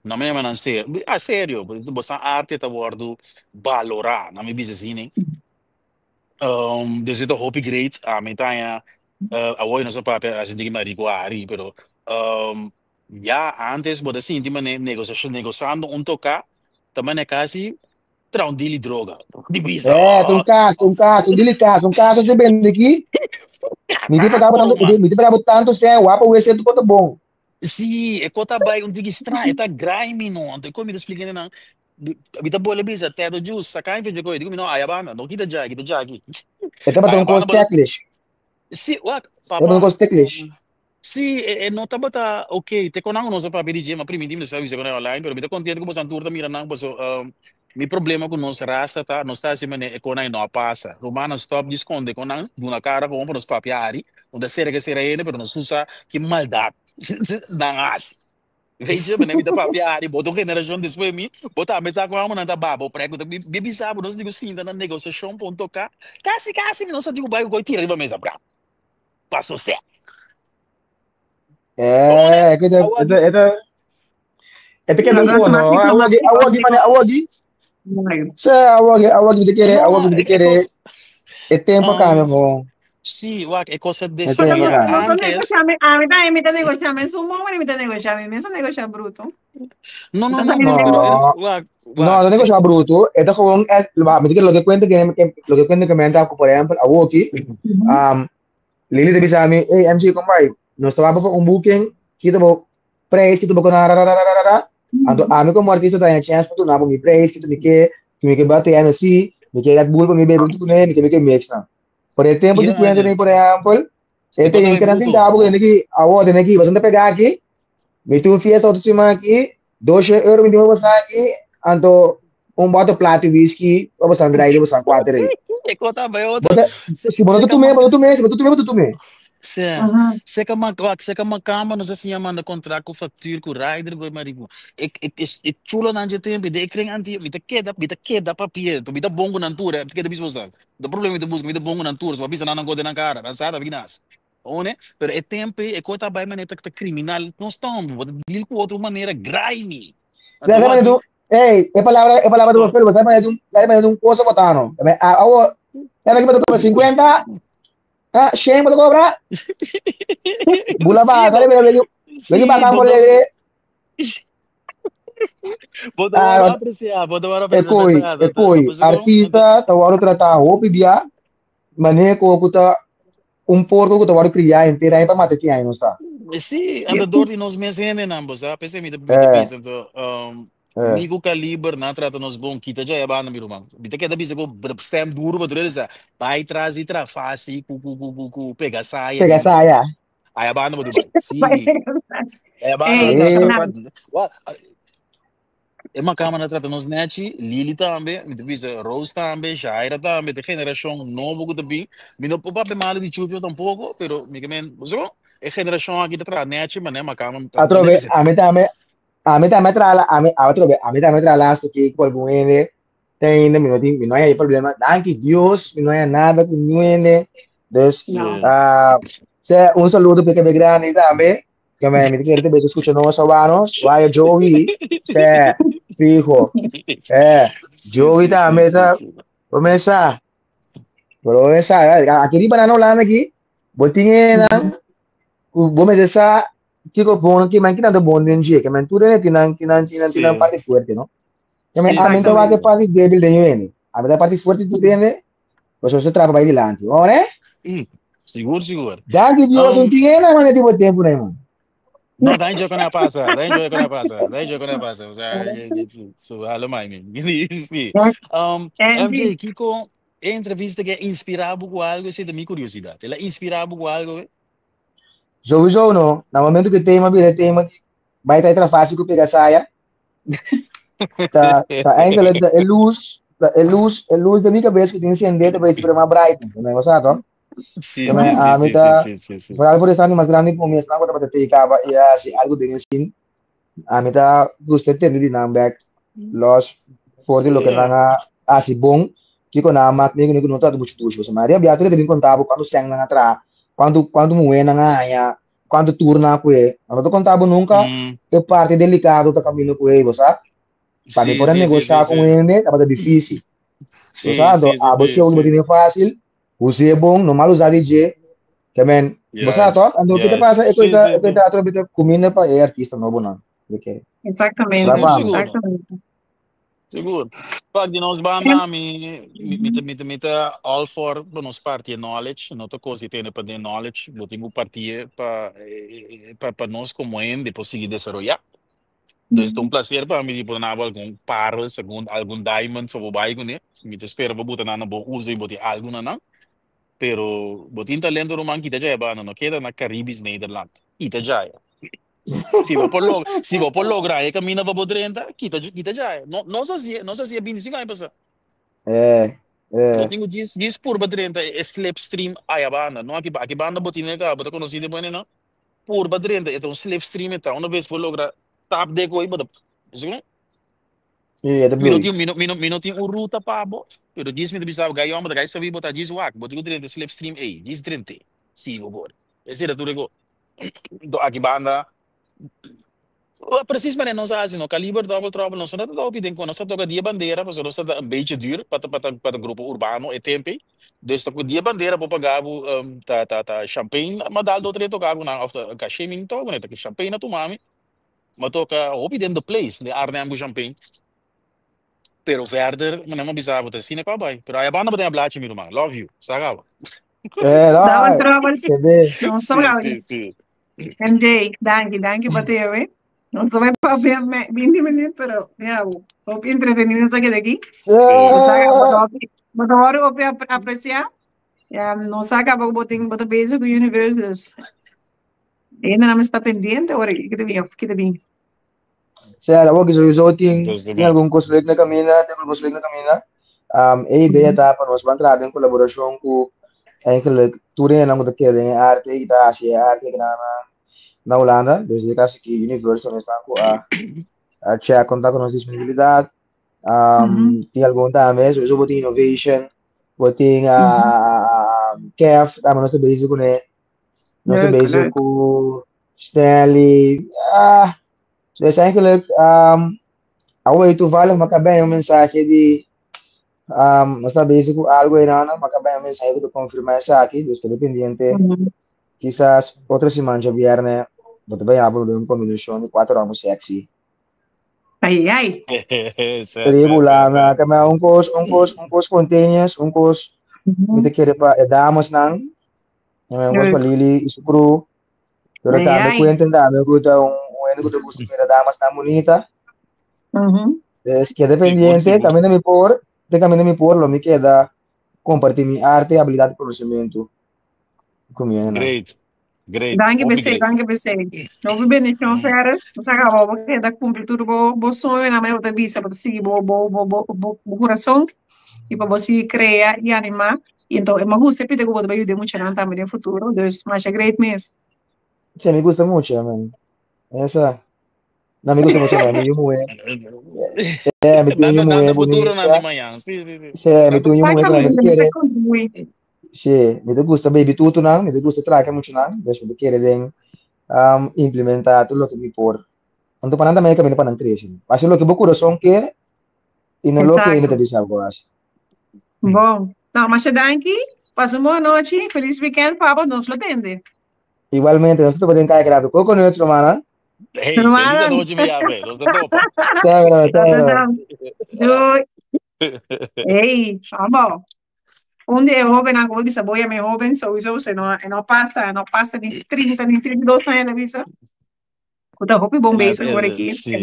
No me manan ser, ah serio, bosan arte ta wordo valorá, na mi business zin. Dus het hoop ik great. A mi tanya, awoy no sa papia, assim digo marico ari, pero um, ya antes bota sinti mane negociação negociando um tocar, também é quase tra um deal de droga. Di bisa. É, um caso, um caso, um delicado, um caso de bem aqui. Me te pagava tanto, me te pagava tanto sem guapo, o esse tu conta bom. Sí, e kota bai um digi estranho, tá grime no, ante como me explicando não. Bita bola bisa, teto juice, saca em vez de coisa, digo não, ayabana, não kita já, kita já aqui. É para um costo teclish. Sí, wak, É um papa. costo teclish. Sí, no tabata, ok, te konang no sa papi DJ, ma primi tim sa bisa konang online, pero bita contento ko bosan turta mira nang boso mi problema com nos raça tá, nos tá assim mane e konang no passa. Romana stop de esconde konang, duna cara com nos papiari, onde será que será ele, pero nos usa que maldade. Nang as. Weet je, meneer, de papiari, botou generação depois de mim, botar a mesa com a mão na babo, prego, bibi sabe, nós digo sim, na negociação, ponto cá, casi, casi, nós digo, vai, vai, tira riba mesa, bravo. Passou certo. É, que é que não Nossa, no, mas awagi, awagi, mane, awagi. Se awagi, awagi de querer, awagi de querer. É tempo cá, meu bom. Sí, wak, é coisa É desse tempo Pero cá. no, no antes. negociame, a mí también me está negociando, es un momento me está negociando, me está negociando bruto. No, no, no, no, pero No, wak, no, wak. no negocio bruto. Esto es gewoon, es, me dice lo que cuenta que lo que cuenta que me han por ejemplo, awoki, um, Lili te bisa a mí, hey, MC, compadre, nos estaba por un booking, quito bo prijs, quito bo con ra ra ra ra ra ra. Anto a mí como artista también chance para tu na mi prijs, quito mi que bate MC, mi que Red Bull, mi bebé tu ne, mi que mix na. Por el tiempo de Yeah, cuenta just por ejemplo, este Quando en é que não tem bruto. cabo, tem que awo, tem que bastante pegar aqui, me tu fiesta outro semana aqui, 2 euro me deu passar aqui, anto um bote plato whisky, vamos andar aí, vamos quatro aí. É conta vai outro. Bota, se bota tu me, bota tu me, se bota tu me, bota tu me. Se, se que uma, se que uma cama, não sei se manda contrato com factura, com rider, com marido. Ik, ik, is, ik chulo na je tempo, de ik kring anti, mi te queda papier, tu mi te bongo na tura, te queda bisbosa. Do problema mi te busca, mi te bongo na tura, so bisa na nango de na cara, na sara binas. One, pero é tempo, é conta vai maneira que criminal, não estão, vou deal com outra maneira grimy. Se sabe Anto tu, ei, é palavra do filho, sabe tu, sabe tu um coisa botano. Awo, sabe que bota 50, ah, 100 bota cobra. Bula ba, sabe me lagi lagi Sí, bakang botou, boleh botou ah, apreciar, botou é apreciar, coi, verdade. é coi. Artista, tá waro tratar hopi bia, mané ko kuta um porco que tá waro criar inteira aí para matar tinha aí, não está? Sí, ando door die nos mensen heen en ambos, ah, pensei mi te É, pisa, então, é. migo caliber na trata nos bom, kita já é bana mi man. Bita que da bisa go stem duro ba duro sa, vai traz e tra fácil, cu cu cu cu cu pega saia Pega den. saia. Aí a banda do bai. Sí. É a banda Ei, tra tra Shana, tra. Wa, E makamba a trata nos nechi, Lili tambe, mi ta bisa Rose tambe, Shaira tambe, e generashon nobo ku ta bin. Mi no por papia malu di Chucho tampoko, pero mi ke men, so, e generashon aki ta traha nechi, ma ne makamba ta Atrobe, mester a mi tambe, a mi tambe traha, a mi, atrobe, a mi tambe traha laatste keer ku algun hende, te ainda mi no tin, mi no hay problema. Danki Dios, mi no hay nada ku niun hende. Dus, No. ah, sea un saludo pa e grandi tambe. Que me, mi quiere te beso escucha nos sabanos. Vaya Joey, se, fijo. Joey también está. Comienza. Pero comienza, aquí riba na Holanda aquí. Bo tin nan, ku bo me sa kiko bon ki man kina bon den je, que man tu den tinan tinan tinan tinan parte fuerte, no? Que me a mí no va que parte débil de yo, a mí parte fuerte tu den, pues eso trapa para adelante. ¿No, eh? Sigur, sigur. Danki Dios, un tiene man tipo tempo, né, man? No, dan jo kona pasa, dan jo kona pasa, dan jo kona pasa. O sea, so halo mai mi. Sí. MJ, Kiko, e entrevista ku a inspirá bo ku algu, esei ta mi kuriosidat. El a inspirá bo ku algu? Sowieso no. Na momento ku e tema bira e tema di bai ta tra fásil ku pega saya, ta ta eigenlijk ta e luz, ta e luz, e luz den mi kabes ku tin sende ta bai spera mas bright. No bo sa to? Sí, Keme sí, sí, ami sí, ta sí, sí, sí. vooral por esnan mas grandi ku mi, esnan ku tabata tei kaba i a hasi algu den e sin, ami ta gusta tende di nan bek los for di loke nan a hasi bon, kiko nan a mak mi ku no tabata muchu dushi. Pasobra Maria Beatriz ta bin konta bo kuantu sèn nan a traha, kuantu kuantu muhé nan a haña, kuantu tur nan a kue. Nan no ta konta bo nunka e parti delikado ta kaminda ku ei, bo sa. Pa mi por a negoshá ku un hende tabata difísil. Bo sa, anto abo si bo tene fásil, us'é bon, no mal usá di dje. Ke men, bo sa tòg? Anto ke ta pasa? E koi ta, e koi ta atrobe ta kuminda pa e artista nobonan. De ke. Exactamente, Sa pa mi. exactamente. Sigur. Pak di nos banda mi mi ta mi ta mi ta all for pa nos parti e knowledge, no ta kos di tene pa den knowledge, bo tin ku parti'e pa pa pa nos komo hende por sigui desaroyá. Dus ta un placer pa mi di por duna bo algun parels, algun algun diamonds pa bo bai kuné. Mi ta spera pa bo ta nan na bon uso i bo tin algu na nan. Pero bo tin talento ruman kita djaya banda, no keda na Caribisch Nederland. Kita djaya. Si bo por logra, si bo por logra e camina pa bo drenta, kita kita djaya. No nos hacié, nos hacié 25 aña pasá. Bo tin ku djis djis purba drenta e slipstream aya banda, no aki aki banda bo tin e ka bo ta konosí di bo hende no. Purba drenta e ta un slipstream e ta una bes bo logra tap de koe bo ta mi E ta no bloei. tin mi no mi no mi no tin un ruta pa bo pero djis mi ta bisa bo gai homber ta gai sabi bo ta djis wak bo tin ku drenta e slipstream ey djis drent'e si bo por esei ta tur e ko do aki banda Precies manera nos a haci no Caliber Double Trouble nos no ta hopi den con nos ta toca dia bandera pasobra nos ta ta een beetje duur pa ta pa ta pa ta grupo urbano e tempo ey dus ta cu dia bandera bo paga bo ta ta ta champagne ma dal do tres toca cu nan of ta cache mi no toca cu nan ta champagne a tuma mi ma toca hopi den the place den Arnhem cu champagne pero verder manera mi a bisa bo ta asina cu a bay pero aya banda bo tin a blachi mi ruman love you sa caba. Double No, Trouble CD. nos ta Sí bravo. sí sí. MJ, danki, danki pa teve. Nos ta bai papia 20 minuut, pero ja, hopi entretenido nos a keda aki. Bo sa bo ta hopi, bo ta hopi hopi apreciá. Ja, nos sa kaba ku bo tin, bo ta bezig ku Universe, dus hende nan mester ta pendiente ora ki ta bin of ki ta bin. Sea, awor ki sowieso tin, Dus tin algun kos leuk na kaminda, tin algun kos leuk na kaminda. E idea ta pa nos ban traha den kolaborashon ku eigenlijk tur hendenan ku ta kere den e arte i ta hasi e arte na na Hulanda. Dus den e kaso aki Universal esnan ku a a check konta ku nos disponibilidat. Tin algun tambe, sowieso bo tin Innovation, bo tin Kef, tambe nos ta bezig kuné. Nos ta Leuk, bezig leuk. ku Stanley. Ah, dus eigenlijk, awor toevallig mi a kaba un mensahe di, nos ta bezig ku algo einan, mi a kaba un mensahe ku ta konfirmá esaki, dus keda pendiente. Kisas otro siman djabièrnè bo ta bai habla den un kombinashon di kuater hòmber sexy. Ai, ai. Sí, Riba sí, sí, Hulanda, sí. kaba un kos, un kos, un kos spontaneous, un kos mi ta kere pa e damesnan, un kos pa Leuk. Lily i su crew. Pero Ai, tambe ai. Quentin tambe ku ta un un hende ku ta gusta mira damas tan bunita. Dus keda Sigur, pendiente, sigur. kaminda mi por, te kaminda mi por lo mi keda kompartí mi arte, abilidat i konosementu ku mi hendenan. Great. Great, Danki hopi p'esei, great. danki p'esei. Hopi bendishon verder. Nos a kaba bo keda kumpli tur bo bo soñonan manera bo ta bisa, bo ta sigui bo bo bo bo bo bo kurason i pa bo sigui krea i animá. I enton e gusta e pita ku bo ta bai yuda e muchanan tambe den futuro, dus masha great mes. Sí, mi gusta mucho, man. Esa. No, mi gusta mucho, man. Mi yu muhé. Eh, mi tin un Nan yu ta nan muhé ta futuro nan di bunita. mañan. Sí, sí, sí. Sí, mi Nan tin ta un yu muhé futuro ku nan mi di ta Exactamente, kere. mester kontribuí. Sí, mi ta gusta baby tutunan, mi ta gusta traka muchanan, dus mi ta kere den implementá tur loke mi por. Anto pa nan tambe e kaminda pa nan krese. Hasi loke bo kurason ke i no loke hende ta Exacto. bisa bo hasi. Bon. Nou, masha danki. Pasa un bon anochi. Feliz weekend, papa. Nos lo tende. Igualmente, nos ta topa den Kaya Grave. Coconuts, rumannan. Hey, feliz Rumannan. anochi, mi yape. Nos ta topa. Seguro, Tot seguro. dan. Doei. Hey, vamos. Un di e hóbennan ku bo bisa bo yama e hóben souiso se no e no pasa, e no pasa ni 30 ni 32 aña ta bisa. Ku ta hopi bon Na, bezig awor aki. sí.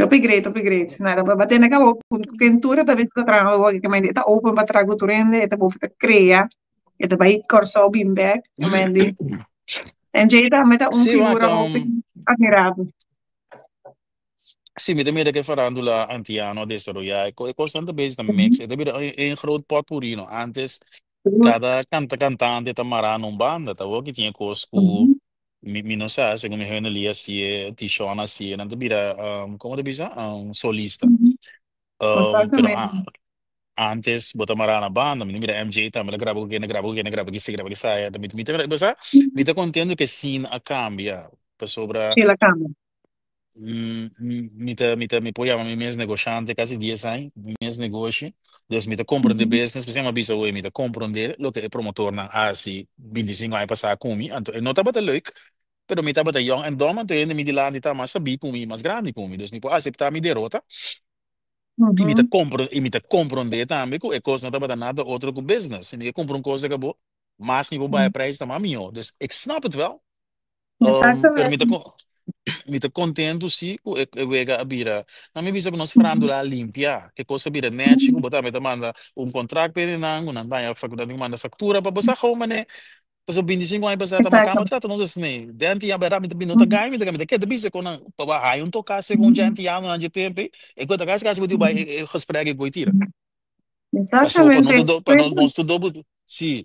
Hopi great, hopi great. Nada, ba tende kaba ku Kentura ta bisa ta trahando awor aki, e ta open pa traha ku tur hende, e ta boven ta krea, e ta bai Kòrsou bin bèk, di. En djei tambe ta un Sí, wak, figura hopi admirabel. Sí, mi ta mira ku e farándula antiano a desaroyá. E e kosnan ta bezig ta mix. E ta bira un groot potpourri, no? Antes kada kanta kantante ta mará na un banda. Ta awor ki tin e kos ku mi mi no sa, segun mi Heunelie a hasié, Tishon a hasié, nan ta bira, komo ta bisa? Solista. Pero Exactamente. antes bo ta mará na banda. Mi ta mira MJ tambe ta graba ku kende, graba ku kende, graba kisi, graba kisaya. Mi mi ta mira, bo sa, mi ta kontento ku e scene a kambia pasobra. Sí, el a kambia. Mi ta, mi ta, mi por yama mi mes negoshante kasi dies aña, mi mes negoshi. Dus mi ta komprondé business, p'esei mi a bisa oe mi ta komprondé loke e promotornan a hasi 25 aña pasá ku mi. Anto e no tabata leuk, pero mi tabata yòn en dòm, anto hende mi dilanti ta mas sabí ku mi, mas grandi ku mi. Dus mi por aseptá mi derota i mi ta kompro, i mi ta komprondé tambe ku e kos no tabata nada otro ku business. Si mi ke kumpra un kos di bo, mas mi por bai e prijs ta mas mihó. Dus ik snap het wel. Pero mi ta mi ta kontentu sí ku e e wega a bira. Nan mi bisa ku nos farándula a limpia. E kos a bira nèchi ku bo tambe ta manda un kontrakt p'e nan, ku nan daña ku nan tin ku manda faktura pa bo sa gou manera. Pasobra 25 aña pasá ta makamba trata nos asina. Den antiano bèrdat mi ta mi no ta gana mi ta gana mi ta keda bisa ku nan pa bo haña un toká segun dje antianonan dje tempu ei e ku ta kasi kasi bo tin bai e gesprek ei ku bo tira. Pasobra pa nos Exactamente. ta pa nos nos ta dobu sí.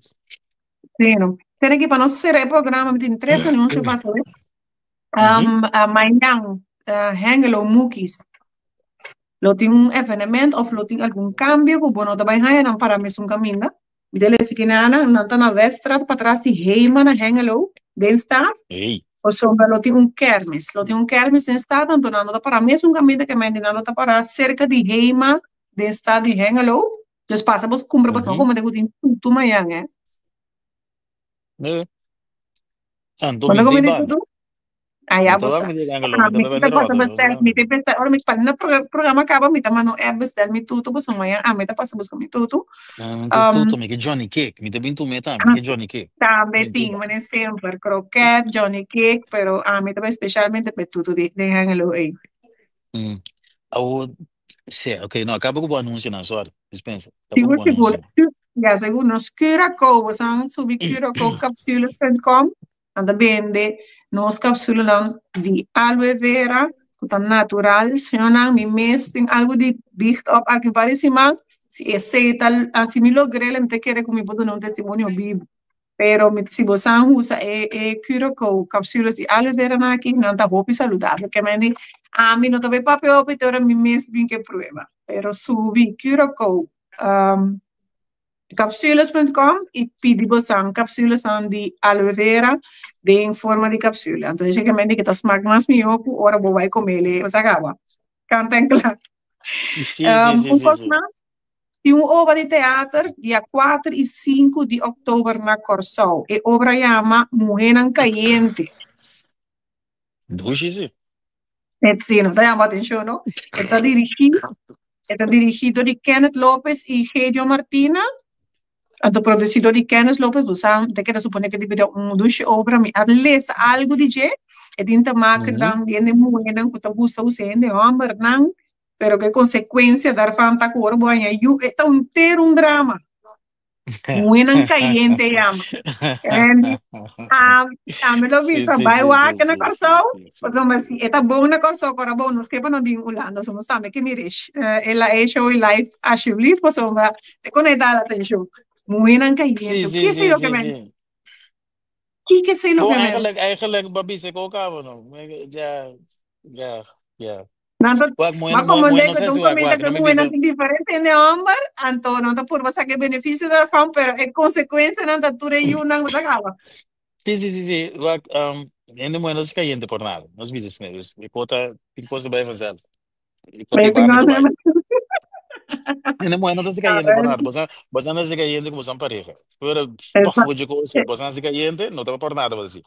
Bueno, tiene que pa nos cierra e programa, mi tin tres anuncio pa hacer. Mañan, Hengelo Mookies lo tin un evenement of lo tin algun cambio cu bo no ta bay haya nan para mesun caminda. Mi ta lesa ki nan, nan ta na Weststraat patras di Hema na Hengelo, den stad. Hey. Pasobra lo tin un kermis. Lo tin un kermis den stad, anto nan no ta para mesun caminda ke mende, nan lo ta para cerca di Hema den stad di Hengelo. Dus pasa bos kumpra bos no komo te ku tin tutu mañan eh. Nee. Anto Bo mi no te come te banda. tutu? Ah ya Mi ta bo wak sa. mi te Hengelo, Ah, mi ta mi bebe ta di pasa Rotterdam. bestel, mi te bestel, ora mi pa na programa kaba mi ta manda un app bestel mi tutu pasobra mañan ami ta pasa buska mi tutu. Ah, mi ke tutu, mi ke Johnny Cake, mi ta bin tu meta, mi ke Johnny Cake. Tambe Mi te tin, ba. mane semper, kroket, Johnny Cake, pero ami ta bai specialmente pa e tutu di den Hengelo ei. Awo, Sí, ok, no, acaba cu bo anuncio nan, sorry, dispensa, acaba cu Sigur, bo sigur. anuncio nan. Ya, sigur. Nos Curacao, bo san subi curacaocapsules.com, nan ta bende nos capsulenan di aloe vera, cu ta natural. Señornan, mi mes tin algo di biecht op aki un par di siman. Si esey ta, si mi logr'el, mi ta kere cu mi por duna un testimonio bibu. Pero mi si bo san usa e e Curacao capsules di aloe vera nan aki, nan ta hopi saludabel. Ke men di, ami no ta bay papia hopi te ora mi mes bin ke prueba. Pero subi Curacao um, capsules.com i pidi bo san capsulesnan di aloe vera den forma di capsule. Anto esei ke men di ke ta smak mas mihó ku ora bo bai komele, bo sa kaba. Kant en kla. Sí, sí, sí, Un sí, kos sí. mas, Tin un obra di teater dia kuater i sinku di òktober na Kòrsou. E obra yama Muhénan Kayente. Dushi si. E si, no ta yama atenshon no. E ta dirigí, e ta dirigí dor di Kenneth Lopez i Gedeon Martina. Anto produsí dor di Kenneth Lopez, bo sa, ta keda suponé ku ta bira un dushi obra. Mi a lesa algu di dje. E tin te maken dan di hende muhénan ku ta gusta usa hende hòmbernan. Pero ke konsekuensia daarvan ta ku ora bo haña yu, e ta un ter un drama. Muhénan kayente yama. En ami lo Sí, bisa sí, bai sí, sí, wak na sí, sí, Kòrsou, sí, sí, pasobra sí. si e ta bon na Kòrsou, kòrda bon, nos ke pa no bin Hulanda, so nos tambe ke miresh. El a e show live alsjeblieft, pasobra te konekta la atenshon. Muhénan Sí, kayente, sí, ke sí, esei lo ke sí, men? sí. Kiko esei lo Bon, ke men? eigenlijk, eigenlijk, ba bisa ko kabo, no. Ja, ja, ja. Nan ta, Wak, muhé, ma muhé, como muhé de no ku sa un si wak, comenta wak, ku no me muhénan bisa. tin diferente hende homber, anto nan ta purba saka e beneficio daarvan, pero e consecuencianan ta tur e yunan ku ta kaba. Sí, sí, sí, sí. Wak, hende muhé no sa kayente por nada. Nos bisa esei. Dus, e kota, tin kos ta bai vanzelf. E kota Pero e banda ta bai. Hende muhé no ta A cayente por ver, nada. Bosan, bosan ta cayente ku bosan pareha. Pero, pafó dje kos, bosan ta cayente, no ta por nada, bo ta si.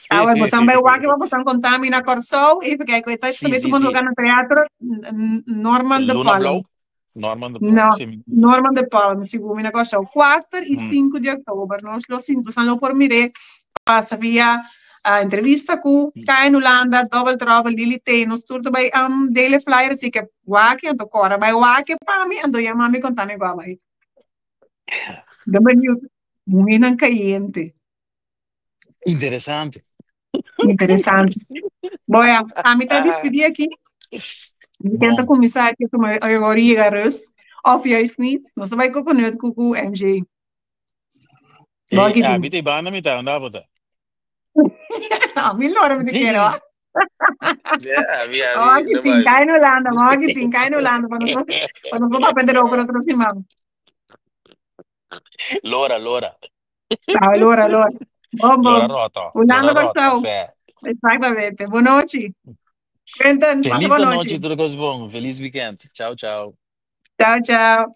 Awor bosan bai wak pa bosan konta mi na Kòrsou i porque ku ta Sí, tambe sí, tuma sí. lugar na teatro Norman de Luna Palm. Blou, Norman de Palm, No, sí. mi- Norman de Palm, sigur mi na Kòrsou. 4 i 5 di òktober. Nos lo sinti, bosan lo por mir'é pasa via entrevista ku Kain Hulanda, Double Trouble, Lily T. Nos tur ta bai dele flyer, así ke wak anto kòrda bai wak pa mi, anto yama mi konta mi kua bai. Den beniut. Muhénan kayente. Interesante. Interesante. Boya, a mi ta despedí aki. Mi tenta Bon. kuminsá aki tuma ora yega rust. Of juist niet. Nos ta bai coconut ku ku MJ. Bo Eh, aki ah, tin. mi ta banda mi ta, unda bo ta? A mi lora mi te quiero. Ja, mi, a Oh, mi, aki no tin, bai. kai in Holanda, mo aki tin, kai in Holanda, pa nos pa nos papia erover otro siman. Lora, lora. Ah, lora, lora. Bon, Lora bon. roto, Hulanda lora roto, Kòrsou. sè. Exactamente. Bon nochi. Quentin, pasa Feliz bon anochi, nochi. tur kos bon. Feliz weekend. Ciao, ciao. Ciao, ciao.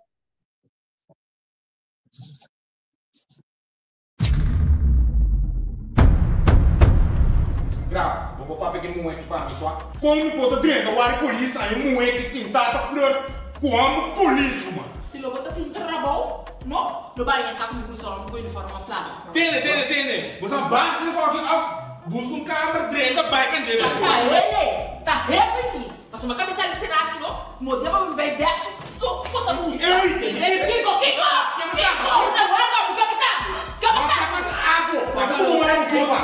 Grap, bo por papia ku e muhé ki pa mi sua? Kon mi por ta drenta wari polis a e muhé ki sintá ta flirt ku hòmber polis, ruman? Si lo bo ta tin trabou, no lo bai e sa ku mi gusta hòmber ku uniform òf laga. Tene, tene, tene! Bo sa basta di kòki òf buska un kamber drenta bai kandela. Ta kaele, ta hefe mi. Pasobra mi a kabesa di será no, mo deba mi bai bek su so bo ta busca. Ey! Kiko, kiko, kiko! Wanda, bo kabesa, kabesa! Bo kabesa ako! Papia ku bo mai di culpa!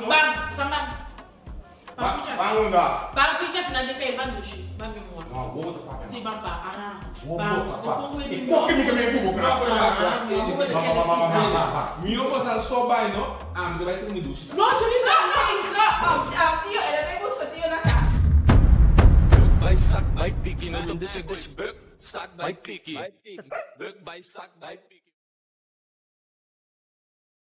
Ban, san ban. Ban ficha. Ban unda? Ban ficha ki nan den kai ban dushi. Ban mi mua. No, bo ta papia. Si ban pa. Aha. Bo Ban bo sko pa. kongo E di mi. koke mi ka men ku bo kra. Aha, mi bo ta Ba kere ba ba si. ba ba ba ba. Mi no por sa so bai no, ami ta bai saka mi dushi ta. No, Julie, no, no, no, tio, el a bai buska tio na kas. Buk bai sak bai piki no ta buk sak bai piki buk bai sak bai piki.